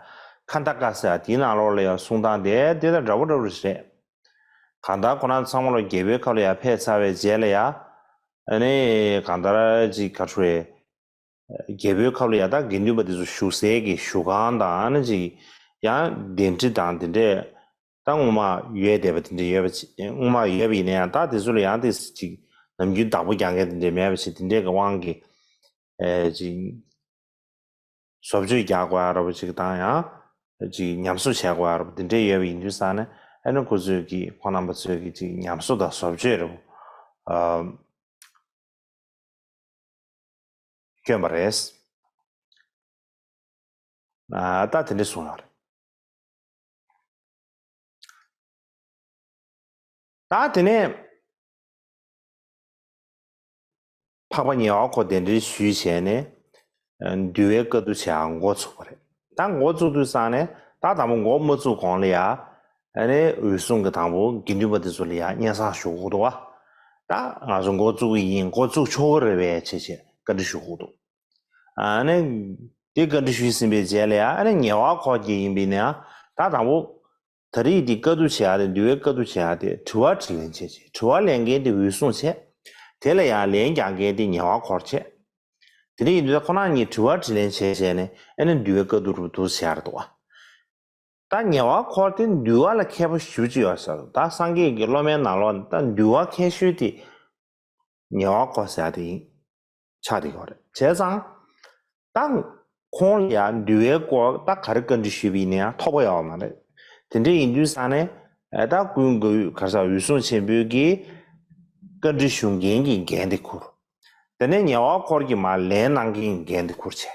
ཁན་ད་ཀ་ཟེར་ཡ་དེའི་ནང་ལོགས་ལ་ཡང་གསུང་སྟངས་དེ་དེ་དང་འདྲ་པོ་འདྲ་པོ་རེད། གང་ལྟར་ཁོ་རང་ཚང་མ་ལོ་རྒྱལ་པོའི་ཁབ་ལ་ཡང་ཕེབས་ཚར་བའི་རྗེས་ལ་ཡང་ཨ་ནི་གང་ལྟར་ཅིག་ག་རེ་ཞུ་དགོས་རེད། རྒྱལ་པོའི་ཁབ་ལ་ཡང་ད་དགེ་འདུན་པ་དེ་ཚོ་བཞུགས་སའི་གི་བཞུགས་ཁང་དང་ཨ་ནི་ཅིག་ཡང་གདན་ཁྲི་དང་དེ་འདྲས། ད་སྔོན་མ་ཡོད་བསྡད་པ་དེ་འདྲ་ཡོད་པ་ཅིག་སྔོན་མ་ཡོད་པ་ཡིན་ན་ཡང་ད་དེ་ཚོ་ལ་ཡང་དེ་ཅིག་ནམ་རྒྱུན་བདག་པོ་རྒྱག་མཁན་དེ་འདྲ་མེད་པ་ཞིག་དེ་འདྲའི་གི་དབང་གིས་ཨེ་ཅིག་བཟོ་བཅོས་རྒྱག་དགོས་ཡ་ར་བ་ཅིག་དང་ཡང་ཅིག་ཉམས་གསོ་བྱེད་དགོས་ཡ་ར་བ་དེ་འདྲ་ཡོད་པ་ཡིན་དུས་ཙང་ནས་ཨ་ནི་ཁོ་ཚོས་ཀྱི་ཁོང་རྣམ་པ་ཚོས་ཀྱི་ཅིག་ཉམས་གསོ་དང་བཟོ་བཅོས་ར་བ་ཨ། བསྐྱོན་པ་རེད། ཨ་ད་དེ་འདྲ་གསུངས་ཡོད་རེད། ད་དེ་ནས་འཕགས་པ་ཉེ་བར་འཁོར་གདན་འདྲེན་ཞུས་བྱས་ནས་འདུལ་བའི་བཀའ་བསྡུ་བྱེད་འགོ་ཚུགས་པ་རེད། ད་འགོ་བཙུགས་དུས་ཙང་ནས་ད་དང་པོ་འགོ་མ་བཙུགས་གོང་ལ་ཡ། ཨ་ནི་འོད་སྲུང་གི་དང་པོ་དགེ་འདུན་པ་དེ་ཚོ་ལ་ཡ་སྙན་སེང་ཞུ་དགོས་འདུག་བ། ད་ང་ཚོ་འགོ་བཙུགས་ཀྱི་ཡིན། འགོ་བཙུགས་ཆོག་གི་རེད་པས་བྱས་བྱས་བཀའ་འདྲི་ཞུ་དགོས་འདུག་ཨ་ནི་དེ་བཀའ་འདྲི་ཞུས་ཟིན་པའི་རྗེས་ལ་ཡ་ཨ་ནི་ཉེ་བར་འཁོར་གྱི་ཡིན་པས་ན་ཡང་ད་དང་པོ་ད་རེས་འདི་བཀའ་བསྡུ་བྱེད་ཡ་དེ་འདུལ་བའི་བཀའ་བསྡུ་བྱེད་ཡ་དེ་དྲི་བ་དྲིས་ལན་བྱས་བྱས་དྲི་བ་ལེན་མཁན་དེ་འོད་སྲུང་བྱས། དེ་ལ་ཡང་ལན་རྒྱག་མཁན་དེ་ཉེ་བར་འཁོར་བྱས། དེ་འདྲ་ཡིན་དུས་ཁོ་རང་གཉིས་དྲི་བ་དྲིས་ལན་བྱས་བྱས་ནས་ཨ་ནི་འདུལ་བའི་བཀའ་བསྡུ་རུ་འདུག་ཟེར་ཡ་རེད་འདུག་བ། ད་ཉེ་བར་འཁོར་དེ་འདུལ་བ་ལ་མཁས་པོ་ཞེ་པོ་ཅིག་ཡོད་ཟེར། ད་སངས་རྒྱས་ཀྱི་སློབ་མའི་ནང་ལོགས་ནས་ད་འདུལ་བ་མཁས་ཤོས་དེ་ཉེ་བར་འཁོར་ཟེར་ཡ་དེ་ཡིན་ཆགས་བསྡད་ཡོད་རེད། བྱས་ཙང་ད་ཁོང་ལ་ཡང་འདུལ་བའི་སྐོར་ད་ག་རེ་བཀའ་འདྲི་ཞུས་པ་ཡིན་ན་ཡང་ཐོགས་པ་ཡོད་མ་རེད། དེ་འདྲ་ཡིན་དུས་ཙང་ནས་ད་ཀུན་དགའ་བོས་ག་རེ་ཟེར་འོད་སྲུང་ཆེན་པོའི་གི་བཀའ་འདྲི་ཞུ་མཁན་གྱི་འགན་དེ་འཁུར། དེ་ནས་ཉེ་བར་འཁོར་གྱིས་མར་ལན་གནང་མཁན་གྱི་འགན་དེ་འཁུར་བྱས།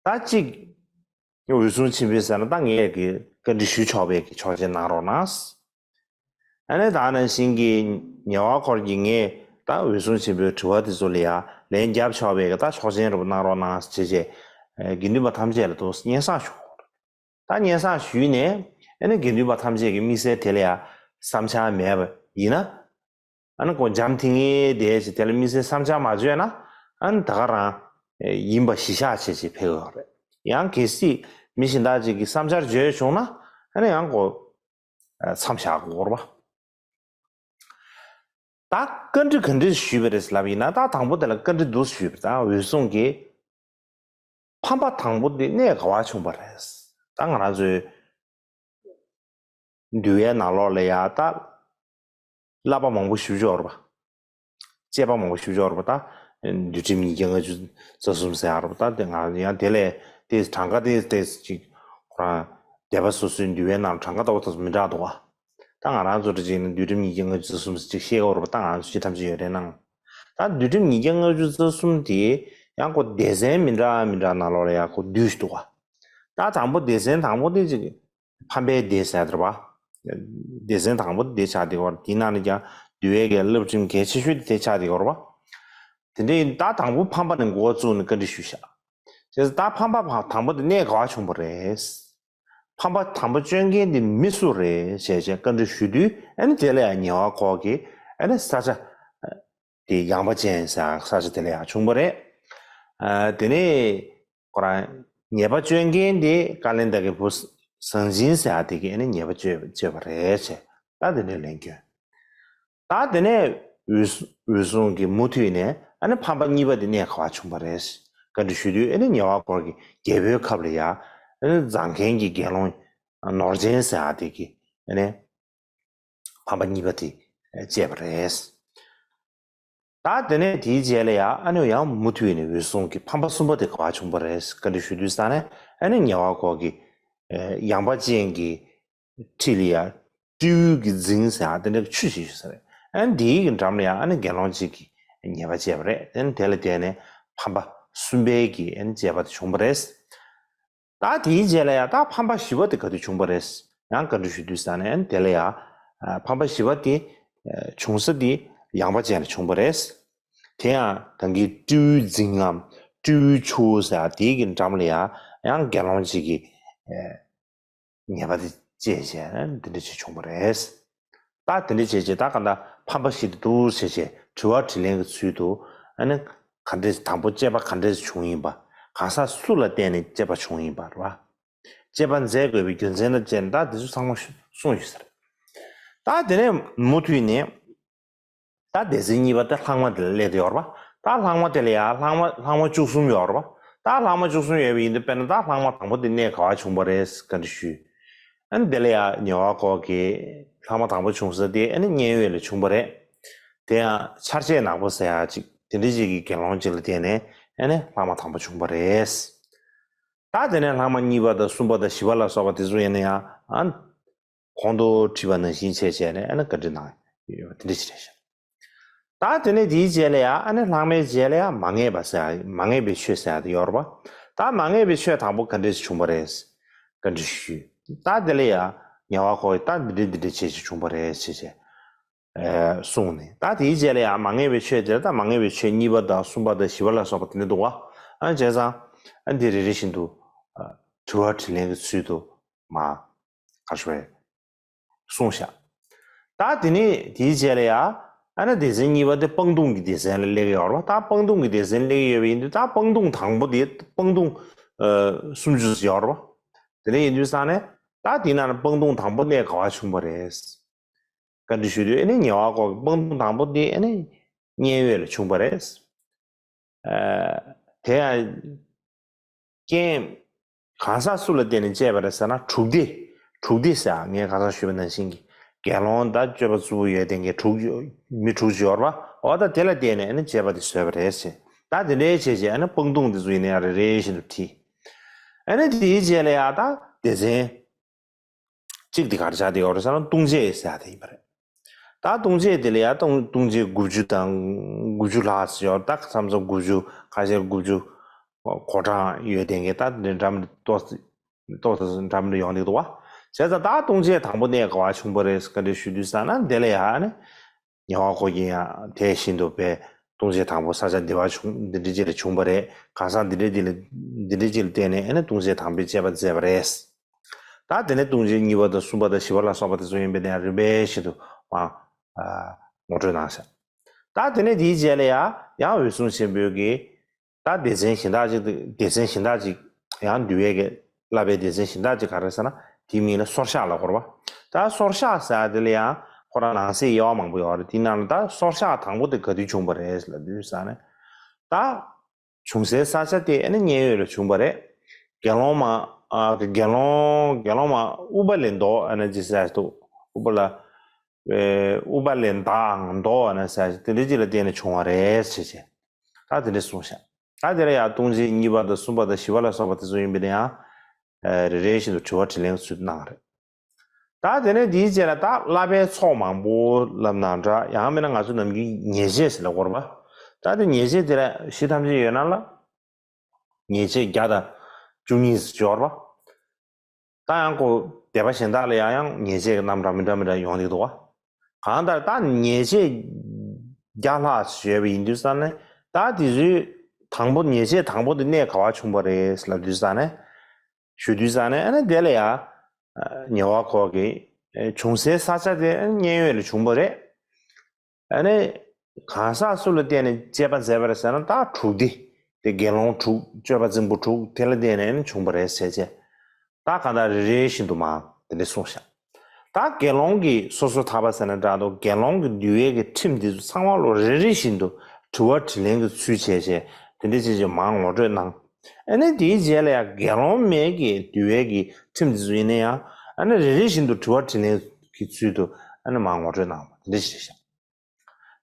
ད་གཅིག་འོད་སྲུང་ཆེན་པོས་ཟེར་ན་ད་ངས་ཀྱི་ བཀའ་འདྲི་ཞུ་ཆོག་པའི་གི་ཆོག་མཆན་གནང་རོགས་གནང་། ཨ་ནི་ད་ནང་བཞིན་གྱི་ཉེ་བ་སྐོར་གྱི་ངས་ད་འོད་སྲུང་ཆེན་པོའི་དྲི་བ་དེ་ཚོ་ལ་ཡ་ལན་རྒྱབ་ཆོག་པའི་གི་ད་ཆོག་མཆན་རུ་གནང་རོགས་གནང་ཞེས་བྱས། དགེ་འདུན་པ་ཐམས་ཅད་ལ་དུ་སྙན་སེང་ཞུ། ད་སྙན་སེང་ཞུས་ནས་ཨ་ནི་དགེ་འདུན་པ་ཐམས་ཅད་ཀྱི་དམིགས་བསལ་དེ་ལ་ཡ་བསམ་འཆར་མེད་པ་ཡིན་ན། ཨ་ནི་ཁོ་འཇམ་ཐིང་ངེ་བསྡད་ཅིག་དེ་ལ་དམིགས་བསལ་བསམ་འཆར་མ་བརྗོད་ན། ཨ་ནི་ད་ག་རང་ཡིན་པ་གཞི་བཞག་བྱས་ཅིག་ཕེབས་ཡོད་རེད། ཡང་གལ་སྲིད་མི་གཞན་དག་ཅིག་གིས་བསམ་འཆར་བརྗོད་བྱུང་ན། ཨ་ནི་ཡང་ཁོ་མཚམས་བཞག་དགོས་རེད་པ། ད་བཀའ་འདྲི་ག་འདྲས་ཞུས་པ་རེད་ལབ་ཡིན་ན། ད་དང་པོ་དེ་ལ་བཀའ་འདྲི་འདུག་ཞུས་པ་དང་། འོད་སྲུང་གིས་ཕམ་པ་དང་པོ་དེ་གནས་ག་བ་བྱུང་པ་རེད། ད་ང་རང་ཚོའི་འདུལ་བའི་ནང་ལོགས་ལ་ཡ་ད་བསླབ་པ་མང་པོ་ཞུ་ཆོག་རེད་པ། བཅས་པ་མང་པོ་ཞུ་ཆོག་རེད་པ། ད་འདུལ་ཁྲིམས་ཉིས་བརྒྱ་ལྔ་བཅུ་རྩ་གསུམ་ཟེར་ཡ་རེད་པ། ད་དེ་ང་ཡང་དེ་ལས་དེ་གྲངས་ཀ་དེ་དེ་ཅིག་ཁོ་རང་སྡེ་པ་སོ་སོའི་འདུལ་བའི་ནང་གྲངས་ཀ་ལྟ་བུ་དེ་ཚོ་མི་འདྲ་འདུག་པ། ད་ང་རང་ཚོ་འདྲ་ཅིག་ནི་འདུལ་ཁྲིམས་ཉིས་བརྒྱ་ལྔ་བཅུ་རྩ་གསུམ་ཟེར་ཅིག་བཤད་ཀྱི་ཡོད་རེད་པ། ད་ང་ཚོ་ཅི་ཐམས་ཅད་ཡོད་རེད་སྣང་། ད་འདུལ་ཁྲིམས་ཉིས་བརྒྱ་ལྔ་བཅུ་རྩ་གསུམ་དེ་ཡང་ཁོ་སྡེ་ཚན་མི་འདྲ་མི་འདྲ་ནང་ལོགས་ལ་ཡ་ཁོ་བསྡུས་འདུག་པ། ད་དང་པོ་སྡེ་ཚན་དང་པོ་དེ་ཅིག་ཕམ་པའི་སྡེ་ཟེར་བ། སྡེ་ཚན་དང་པོ་དེ་ཆགས་བསྡད་ཡོད་རེད། དེའི་ནང་ནས་ཀྱང་འདུལ་བའི་གི་བསླབ་ཁྲིམས་གལ་ཆེ་ཤོས་དེ་དེ་ཆགས་བསྡད་ཡོད་རེད་པ། དེ་འདྲ་ཡིན་ད་དང་པོ་ཕམ་པ་ནས་འགོ་བཙུགས་ནས་བཀའ་འདྲི་ཞུས་ཤག་བྱས་ཙང་ད་ཕམ་པ་དང་པོ་དེ་གནས་ག་བ་བྱུང་པ་རེད། ཕམ་པ་དང་པོ་སྤྱོད་མཁན་དེ་མི་སུ་རེད་ཞེས་བྱས་བཀའ་འདྲི་ཞུ་དུས། ཨ་ནི་དེ་ལ་ཡང་ཉེ་བ་སྐོར་གྱིས་ཨ་ནི་ས་ཆ་དེ་ཡངས་པ་ཅན་ཟེར་ས་ཆ་དེ་ལ་ཡང་བྱུང་པ་རེད། ཨ་དེ་ནས་ཁོ་རང་ཉེས་པ་གཅོད་མཁན་དེ་བཀའ་བློན་བདག་གི་བུ་ཟང་ཟིང་ཟེར་ཡ་དེ་གིས་ཨ་ནི་ཉེས་པ་གཅོད་གཅོད་པ་རེད་ཅེས་ད་དེ་ནས་ལན་བསྐྱོན། ད་དེ་ནས་འོད་འོད་སྲུང་གིས་མུ་མཐུད་ནས་ཨ་ནི་ཕམ་པ་གཉིས་པ་དེ་གནས་ག་བ་བྱུང་པ་རེད། བཀའ་འདྲི་ཞུ་དུས་ཨ་ནི་ཉེ་བ་སྐོར་གྱིས་རྒྱལ་པོའི་ཁབ་ལ་ཡ་ཨ་ནི་མཛངས་མཁན་གྱི་དགེ་སློང་ནོར་ཅན་ཟེར་ཡ་དེ་གིས་ཨ་ནི་ཕམ་པ་གཉིས་པ་དེ་བཅད་པ་རེད། ད་དེ་ནས་དེའི་རྗེས་ལ་ཡ་ཨ་ནི་ཡང་མུ་མཐུད་ནས་འོད་སྲུང་གིས་ཕམ་པ་གསུམ་པ་དེ་ག་བ་བྱུང་པ་རེད་བཀའ་འདྲི་ཞུ་དུས་ཙང་ནས། ཨ་ནི་ཉེ་བ་སྐོར་གྱིས་ཡངས་པ་ཅན་གྱི་ཁྲི་ལ་ཡ་སྤྲེའུ་གི་རྫིང་ཟེར་ཡ་དེ་འདྲ་གི་ཆུ་ཞིག་ཡོད་ས་རེད། ཨ་ནི་དེའི་གི་འགྲམ་ལ་ཡ་ཨ་ནི་དགེ་སློང་གཅིག་གིས་ཉེས་པ་བཅད་པ་རེད། ཨ་ནི་དེ་ལ་བརྟེན་ནས་ཕམ་པ་གསུམ་པའི་གི་ཨ་ནི་བཅད་པ་དེ་བྱུང་པ་རེད། ད་དེའི་རྗེས་ལ་ཡང་ད་ཕམ་པ་བཞི་པ་དེ་ག་དུས་བྱུང་པ་རེད། ཡང་བཀའ་འདྲི་ཞུ་དུས་ཙང་ནས་དེ་ལ་ཡང་ཕམ་པ་བཞི་པ་དེ་བྱུང་ས་དེ་ཡངས་པ་ཅན་ལ་བྱུང་པ་རེད། དེ་ཡང་ད་གིན་སྤྲེའུའི་རྫིང་ངམ་སྤྲེའུའི་ཆུ་བོ་ཟེར་ཡ་དེའི་གི་འགྲམ་ལ་ཡང་ཡང་དགེ་སློང་གཅིག་གིས་ཉེས་པ་དེ་བཅད་བྱས་འདི་འདྲ་ཅིག་བྱུང་པ་རེད། ད་དེ་འདྲ་བྱས་རྗེས་ད་ག་ད་ཕམ་པ་ཞིག་འདུག་ཟེར་བྱས་དྲི་བ་དྲིས་ལན་གྱི་ཚུལ་དུ། ཨ་ནི་ག་འདྲས་དང་པོ་བཅད་པ་ག་འདྲས་བྱུང་ཡིན་པ། གང་ཟག་སུ་ལ་བརྟེན་ནས་བཅད་པ་བྱུང་ཡིན་པ་རེད་བ། བཅད་པ་མཛད་དགོས་པའི་རྒྱུ་མཚན་དང་བཅས་ནས་ད་འདི་ཚོ་ཚང་མ་གསུངས་ཡོད་ས་རེད། ད་དེ་ནས་མུ་མཐུད་ནས་ད་སྡེ་ཚན་གཉིས་པ་ད་ལྷག་མ་དེ་ལ་སླེབས་ཡོད་རེད་བ། ད་ལྷག་མ་དེ་ལ་ཡང་ལྷག་མ་ལྷག་མ་བཅུ་གསུམ་ཡོད་རེད་བ། ད་ལྷག་མ་བཅུ་གསུམ་ཡོད་པ་ཡིན་དུས་དཔེར་ན་ད་ལྷག་མ་དང་པོ་དེ་གནས་ག་བ་བྱུང་བ་རེད་བཀའ་འདྲི་ཞུས། ཨ་ནི་དེ་ལ་ཡང་ཉེ་བ་སྐོར་གྱིས་ལྷག་མ་དང་པོ་བྱུང་ས་དེ་ཨ་ནི་མཉན་ཡོད་ལ་བྱུང་བ་རེད། དེ་ཡང་ཆར་ཆད་ནག་པོ་ཟེར་ཡ་ཅིག་དེ་འདྲ་ཅིག་གི་དགེ་སློང་ཅིག་ལ་བརྟེན་ནས་ཨ་ནི་ལྷག་མ་དང་པོ་བྱུང་བ་རེད། ད་དེ་ནས་ལྷག་མ་གཉིས་པ་དང་གསུམ་པ་དང་བཞི་པ་ལ་སོགས་པ་དེ་ཚོ་ཡིན་ན་ཡང་ཨ་ནི་གོང་དུ་བྲིས་པ་ནང་བཞིན་བྱས་བྱས་ནས་ཨ་ནི་བཀའ་འདྲི་གནང་ཡོད་པ་དེ་འདྲ་ཅིག་རེད་ཤག་ད་དེ་ནས་དེའི་རྗེས་ལ་ཡང་ཨ་ནི་ལྷག་མའི་རྗེས་ལ་ཡང་མ་ངེས་པ་ཟེར་ཡ་མ་ངེས་པའི་ཆོས་ཟེར་ཡ་དེ་ཡོད་རེད་པ། ད་མ་ངེས་པའི་ཆོས་དང་པོ་ག་འདྲས་བྱུང་བ་རེད། བཀའ་འདྲི་ཞུས། ད་དེ་ལ་ཡང་ཉེ་བ་ཁོ་ད་འདི་འདྲས་འདི་འདྲས་བྱས་བྱས་བྱུང་བ་རེད་ཅེས་བྱས། ཨེ་གསུངས་ནས། ད་དེའི་རྗེས་ལ་ཡང་མ་ངེས་པའི་ཆོས་དེ་ལ་ད་མ་ངེས་པའི་ཆོས་གཉིས་པ་དང་གསུམ་པ་དང་བཞི་པ་ལ་སོགས་པ་དེ་འདྲ་འདུག་བ། ཨ་བྱས་ཙང་ཨ་འདི་རེ་རེ་བཞིན་དུ་ཨ་དྲི་བ་དྲིས་ལན་གྱི་ཚུལ་དུ་མ་ག་རེ་ཞུ་བས་གསུངས་ཤག་ད་དེ་ནས་དེའི་རྗེས་ལ་ཡང་ཨ་ནི་སྡེ་ཚན་གཉིས་པ་དེ་སྤང་ལྟུང་གི་སྡེ་ཚན་ལ་སླེབས་ཡོད་རེད་བ། ད་སྤང་ལྟུང་གི་སྡེ་ཚན་སླེབས་ཡོད་པ་ཡིན་དུས་ད་སྤང་ལྟུང་དང་པོ་དེ་སྤང་ལྟུང་ཨ་སུམ་ཅུ་ཡོད་རེད་བ། དེ་འདྲ་ཡིན་དུས་ཙང་ནས་ད་དེའི་ནང་ནས་སྤང་ལྟུང་དང་པོ་གནས་ག་བ་བྱུང་བ་རེད། བཀའ་འདྲི་ཞུ་དུས་ཨ་ནི་ཉེ་བ་སྐོར་གྱི་སྤང་ལྟུང་དང་པོ་དེ་ཨ་ནི་མཉན་ཡོད་ལ་བྱུང་བ་རེད། ཨ་དེ་ཡང་རྐྱེན་གང་ཟག་སུ་ལ་བརྟེན་ནས་བཅད་པ་རེད་ཟེར་ན་དྲུག་སྡེ། དྲུག་སྡེ་ཟེར་ངས་གང་ཟག་ཞུས་པ་ནང་བཞིན་གྱི་དགེ་སློང་དང་སྤྱོད་པ་རྩུབ་པོ་ཡོད་དེ་འགའི་དྲུག་མི་དྲུག་ཅིག་ཡོད་རེད་བ། འོ་ད་དེ་ལ་བརྟེན་ནས་ཨ་ནི་བཅད་པ་དེ་བཟོས་པ་རེད་ཟེར། ད་དེ་འདྲའི་བྱས་བྱས་ཨ་ནི་སྤང་ལྟུང་དེ་ཚོ་ཡིན་ན་ཡང་རེ་རེ་བཞིན་དུ་བྲིས། ཨ་ནི་དེའི་རྗེས་ལ་ཡང་ད་སྡེ་ཚན། གཅིག་དེ་ག་རེ་ཆགས་བསྡད་ཡོད་རེད་ཟེར་ན་ལྟུང་བྱེད་ཟེར་ཡ་དེ་ཡིན་པ་རེད། ད་ལྟུང་བྱེད་དེ་ལ་ཡ་ལྟུང་ལྟུང་བྱེད་དགུ་བཅུ་དང་དགུ་བཅུ་ལྷག་ཙམ་ཡོད་རེད། ད་མཚམས་མཚམས་དགུ་བཅུ་ཁ་ཤས་དགུ་བཅུ་གོ་གྲངས་ཡོད་དེ་འགའི་ད་དེ་འདྲ་འདྲ་མི་ཏོག་ཙམ་ཏོག་ཙམ་འདྲ་མི་འདྲ་ཡོང་བསྡད་འདུག་བ། བྱས་ཙང་ད་ལྟུང་བྱེད་དང་པོ་གནས་ག་བ་བྱུང་བ་རེད་བཀའ་འདྲི་ཞུ་དུས་ཙ་ན་དེ་ལ་ཡང་ནི་ཉེ་བར་མཁོ་རྒྱུ་ཡང་དེ་བཞིན་དུ་པའི་ལྟུང་བྱེད་དང་པོ་ས་ཆ་འདི་བ་བྱུང་འདི་འདྲ་ཅིག་ལ་བྱུང་བ་རེད། གང་ཟག་འདི་འདྲ་འདི་ལ་འདི་འདྲ་ཅིག་ལ་བརྟེན་ནས་ཨ་ནི་ལྟུང་བྱེད་དང་པོའི་དཔྱད་པ་མཛད་པ་རེད། ད་དེ་ནས་ལྟུང་བྱེད་གཉིས་པ་དང་གསུམ་པ་དང་བཞི་པ་ལ་སོགས་པ་དེ་ཚོ་ཡིན་པས་ན་རིམ་པས་བཞིན་དུ་མ་ངོ་སྤྲོད་གནང་ཤག་ད་དེ་ནས་དེའི་རྗེས་ལ་ཡང་ཡང་འོད་སྲུང་ཆེན་པོས་ཀྱིས། ད་སྡེ་ཚན་གཞན་དག་ཅིག་སྡེ་ཚན་གཞན་དག་ཅིག་ཡང་འདུལ་བའི་གི་བསླབ་པའི་སྡེ་ཚན་གཞན་དག་ཅིག་ག་རེ་ཟེར་ན་དེའི་མིང་ལ་སོར་བཤགས་ལབ་དགོས་རེད་པ། ད་སོར་བཤགས་ཟེར་ཡ་དེ་ལ་ཡང་ཁོ་རང་ནང་གསེས་དབྱེ་བ་མང་པོ་ཡོད་རེད། དེའི་ནང་ལ་ད་སོར་བཤགས་དང་པོ་དེ་ག་དུས་བྱུང་བ་རེད་ལབ་དུས་ཟེར་ན། ད་བྱུང་སའི་ས་ཆ་དེ་ཨ་ནི་མཉན་ཡོད་ལ་བྱུང་བ་རེད། དགེ་སློང་མ་ཨ་དགེ་སློང་དགེ་སློང་མ་ཨུ་པ་ལའི་མདོ་ཨ་ནི་ཅི་ཟེར་འདུག་ཨུ་པ་ལ་ཨུ་པ་ལའི་མདོའམ་མདོ་ཨ་ནི་ཟེར་དེ་འདྲ་ཅིག་ལ་བརྟེན་ནས་བྱུང་བ་རེད་ཟེར་བྱས། ད་དེ་འདྲ་གསུངས་ཤག་ད་དེ་ལ་ཡང་ལྟུང་བྱེད་གཉིས་པ་དང་གསུམ་པ་དང་བཞི་པ་ལ་སོགས་པ་དེ་ཚོ་ཡིན་པས་ན་ཡང་། རེ་རེ་བཞིན་དུ་དྲི་བ་དྲིས་ལན་གྱི་ཚུལ་གནང་རེད། ད་དེ་ནས་དེའི་རྗེས་ལ་ད་བསླབ་པའི་ཚོགས་མང་པོ་ལབ་ན་འདྲ་ཡང་མིན་ན་ང་ཚོ་ནམ་རྒྱུན་ཉེས་བྱས་ཟེར་ལབ་དགོས་རེད་པ། ད་དེ་ཉེས་བྱས་དེ་ལ་གཞི་ཐམས་ཅད་ཡོད་ན་ལ། ཉེས་བྱས་བརྒྱ་དང་བཅུ་གཉིས་ཟེར་ཡོད་རེད་པ། ད་ཡང་ཁོ་སྡེ་པ་གཞན་དག་ལ་ཡང་ཡང་ཉེས་བྱས་ཀྱི་རྣམ་གྲངས་མི་འདྲ་མི་འདྲ་ཡོང་གི་འདུག་བ། གང་ལྟར་ད་ཉེས་བྱས་བརྒྱ་ལྷག་ཞིག་ཡོད་པ་ཡིན་དུས་ཙང་ནས་ད་དེ་ཚོའི་དང་པོ་ཉེས་བྱས་དང་པོ་དེ་གནས་ག་བ་བྱུང་བ་རེད་ལབ་དུས་ཙང་ནས་ཞུ་དུས་ཙང་ནས་ཨ་ནི་དེ་ལ་ཡང་ཉེ་བར་མཁོ་གི་བྱུང་སའི་ས་ཆ་དེ་མཉན་ཡོད་ལ་བྱུང་བ་རེད། ཨ་ནི། གང་ཟག་སུ་ལ་བརྟེན་ནས་དཔྱད་པ་མཛད་པ་རེད་ཟེར་ན་ད་དྲུག་སྡེ། དེ་དགེ་སློང་དྲུག་སྤྱོད་པ་རྫིང་བུ་དྲུག་དེ་ལ་བརྟེན་ནས་ནི་བྱུང་བ་རེད་ཟེར་བྱས། ད་གང་ལྟར་རེ་རེ་བཞིན་དུ་མ་དེ་འདྲ་གསུངས་ཤག་ད་དགེ་སློང་གི་སོ་སོར་ཐར་པ་ཟེར་ན་འདྲ་འདུག་དགེ་སློང་གི་འདུལ་བའི་གི་ཁྲིམས་འདི་ཚོ་ཚང་མ་ལོ་རེ་རེ་བཞིན་དུ་དྲི་བ་དྲིས་ལན་གྱི་ཚུལ་བྱས་བྱས་དེ་འདྲ་བྱས་བྱས་མ་ངོ་སྤྲོད་གནང་། ཨ་ནི་དེའི་རྗེས་ལ་ཡང་དགེ་སློང་མའི་གི་འདུལ་བའི་གི་ཁྲིམས་འདི་ཚོ་ཡིན་ན་ཡང་ཨ་ནི་རེ་རེ་བཞིན་དུ་དྲི་བ་དྲིས་ལན་གྱི་ཚུལ་དུ་ཨ་ནི་མ་ངོ་སྤྲོད་གནང་བ་དེ་འདྲ་ཞིག་རེད་ཤག་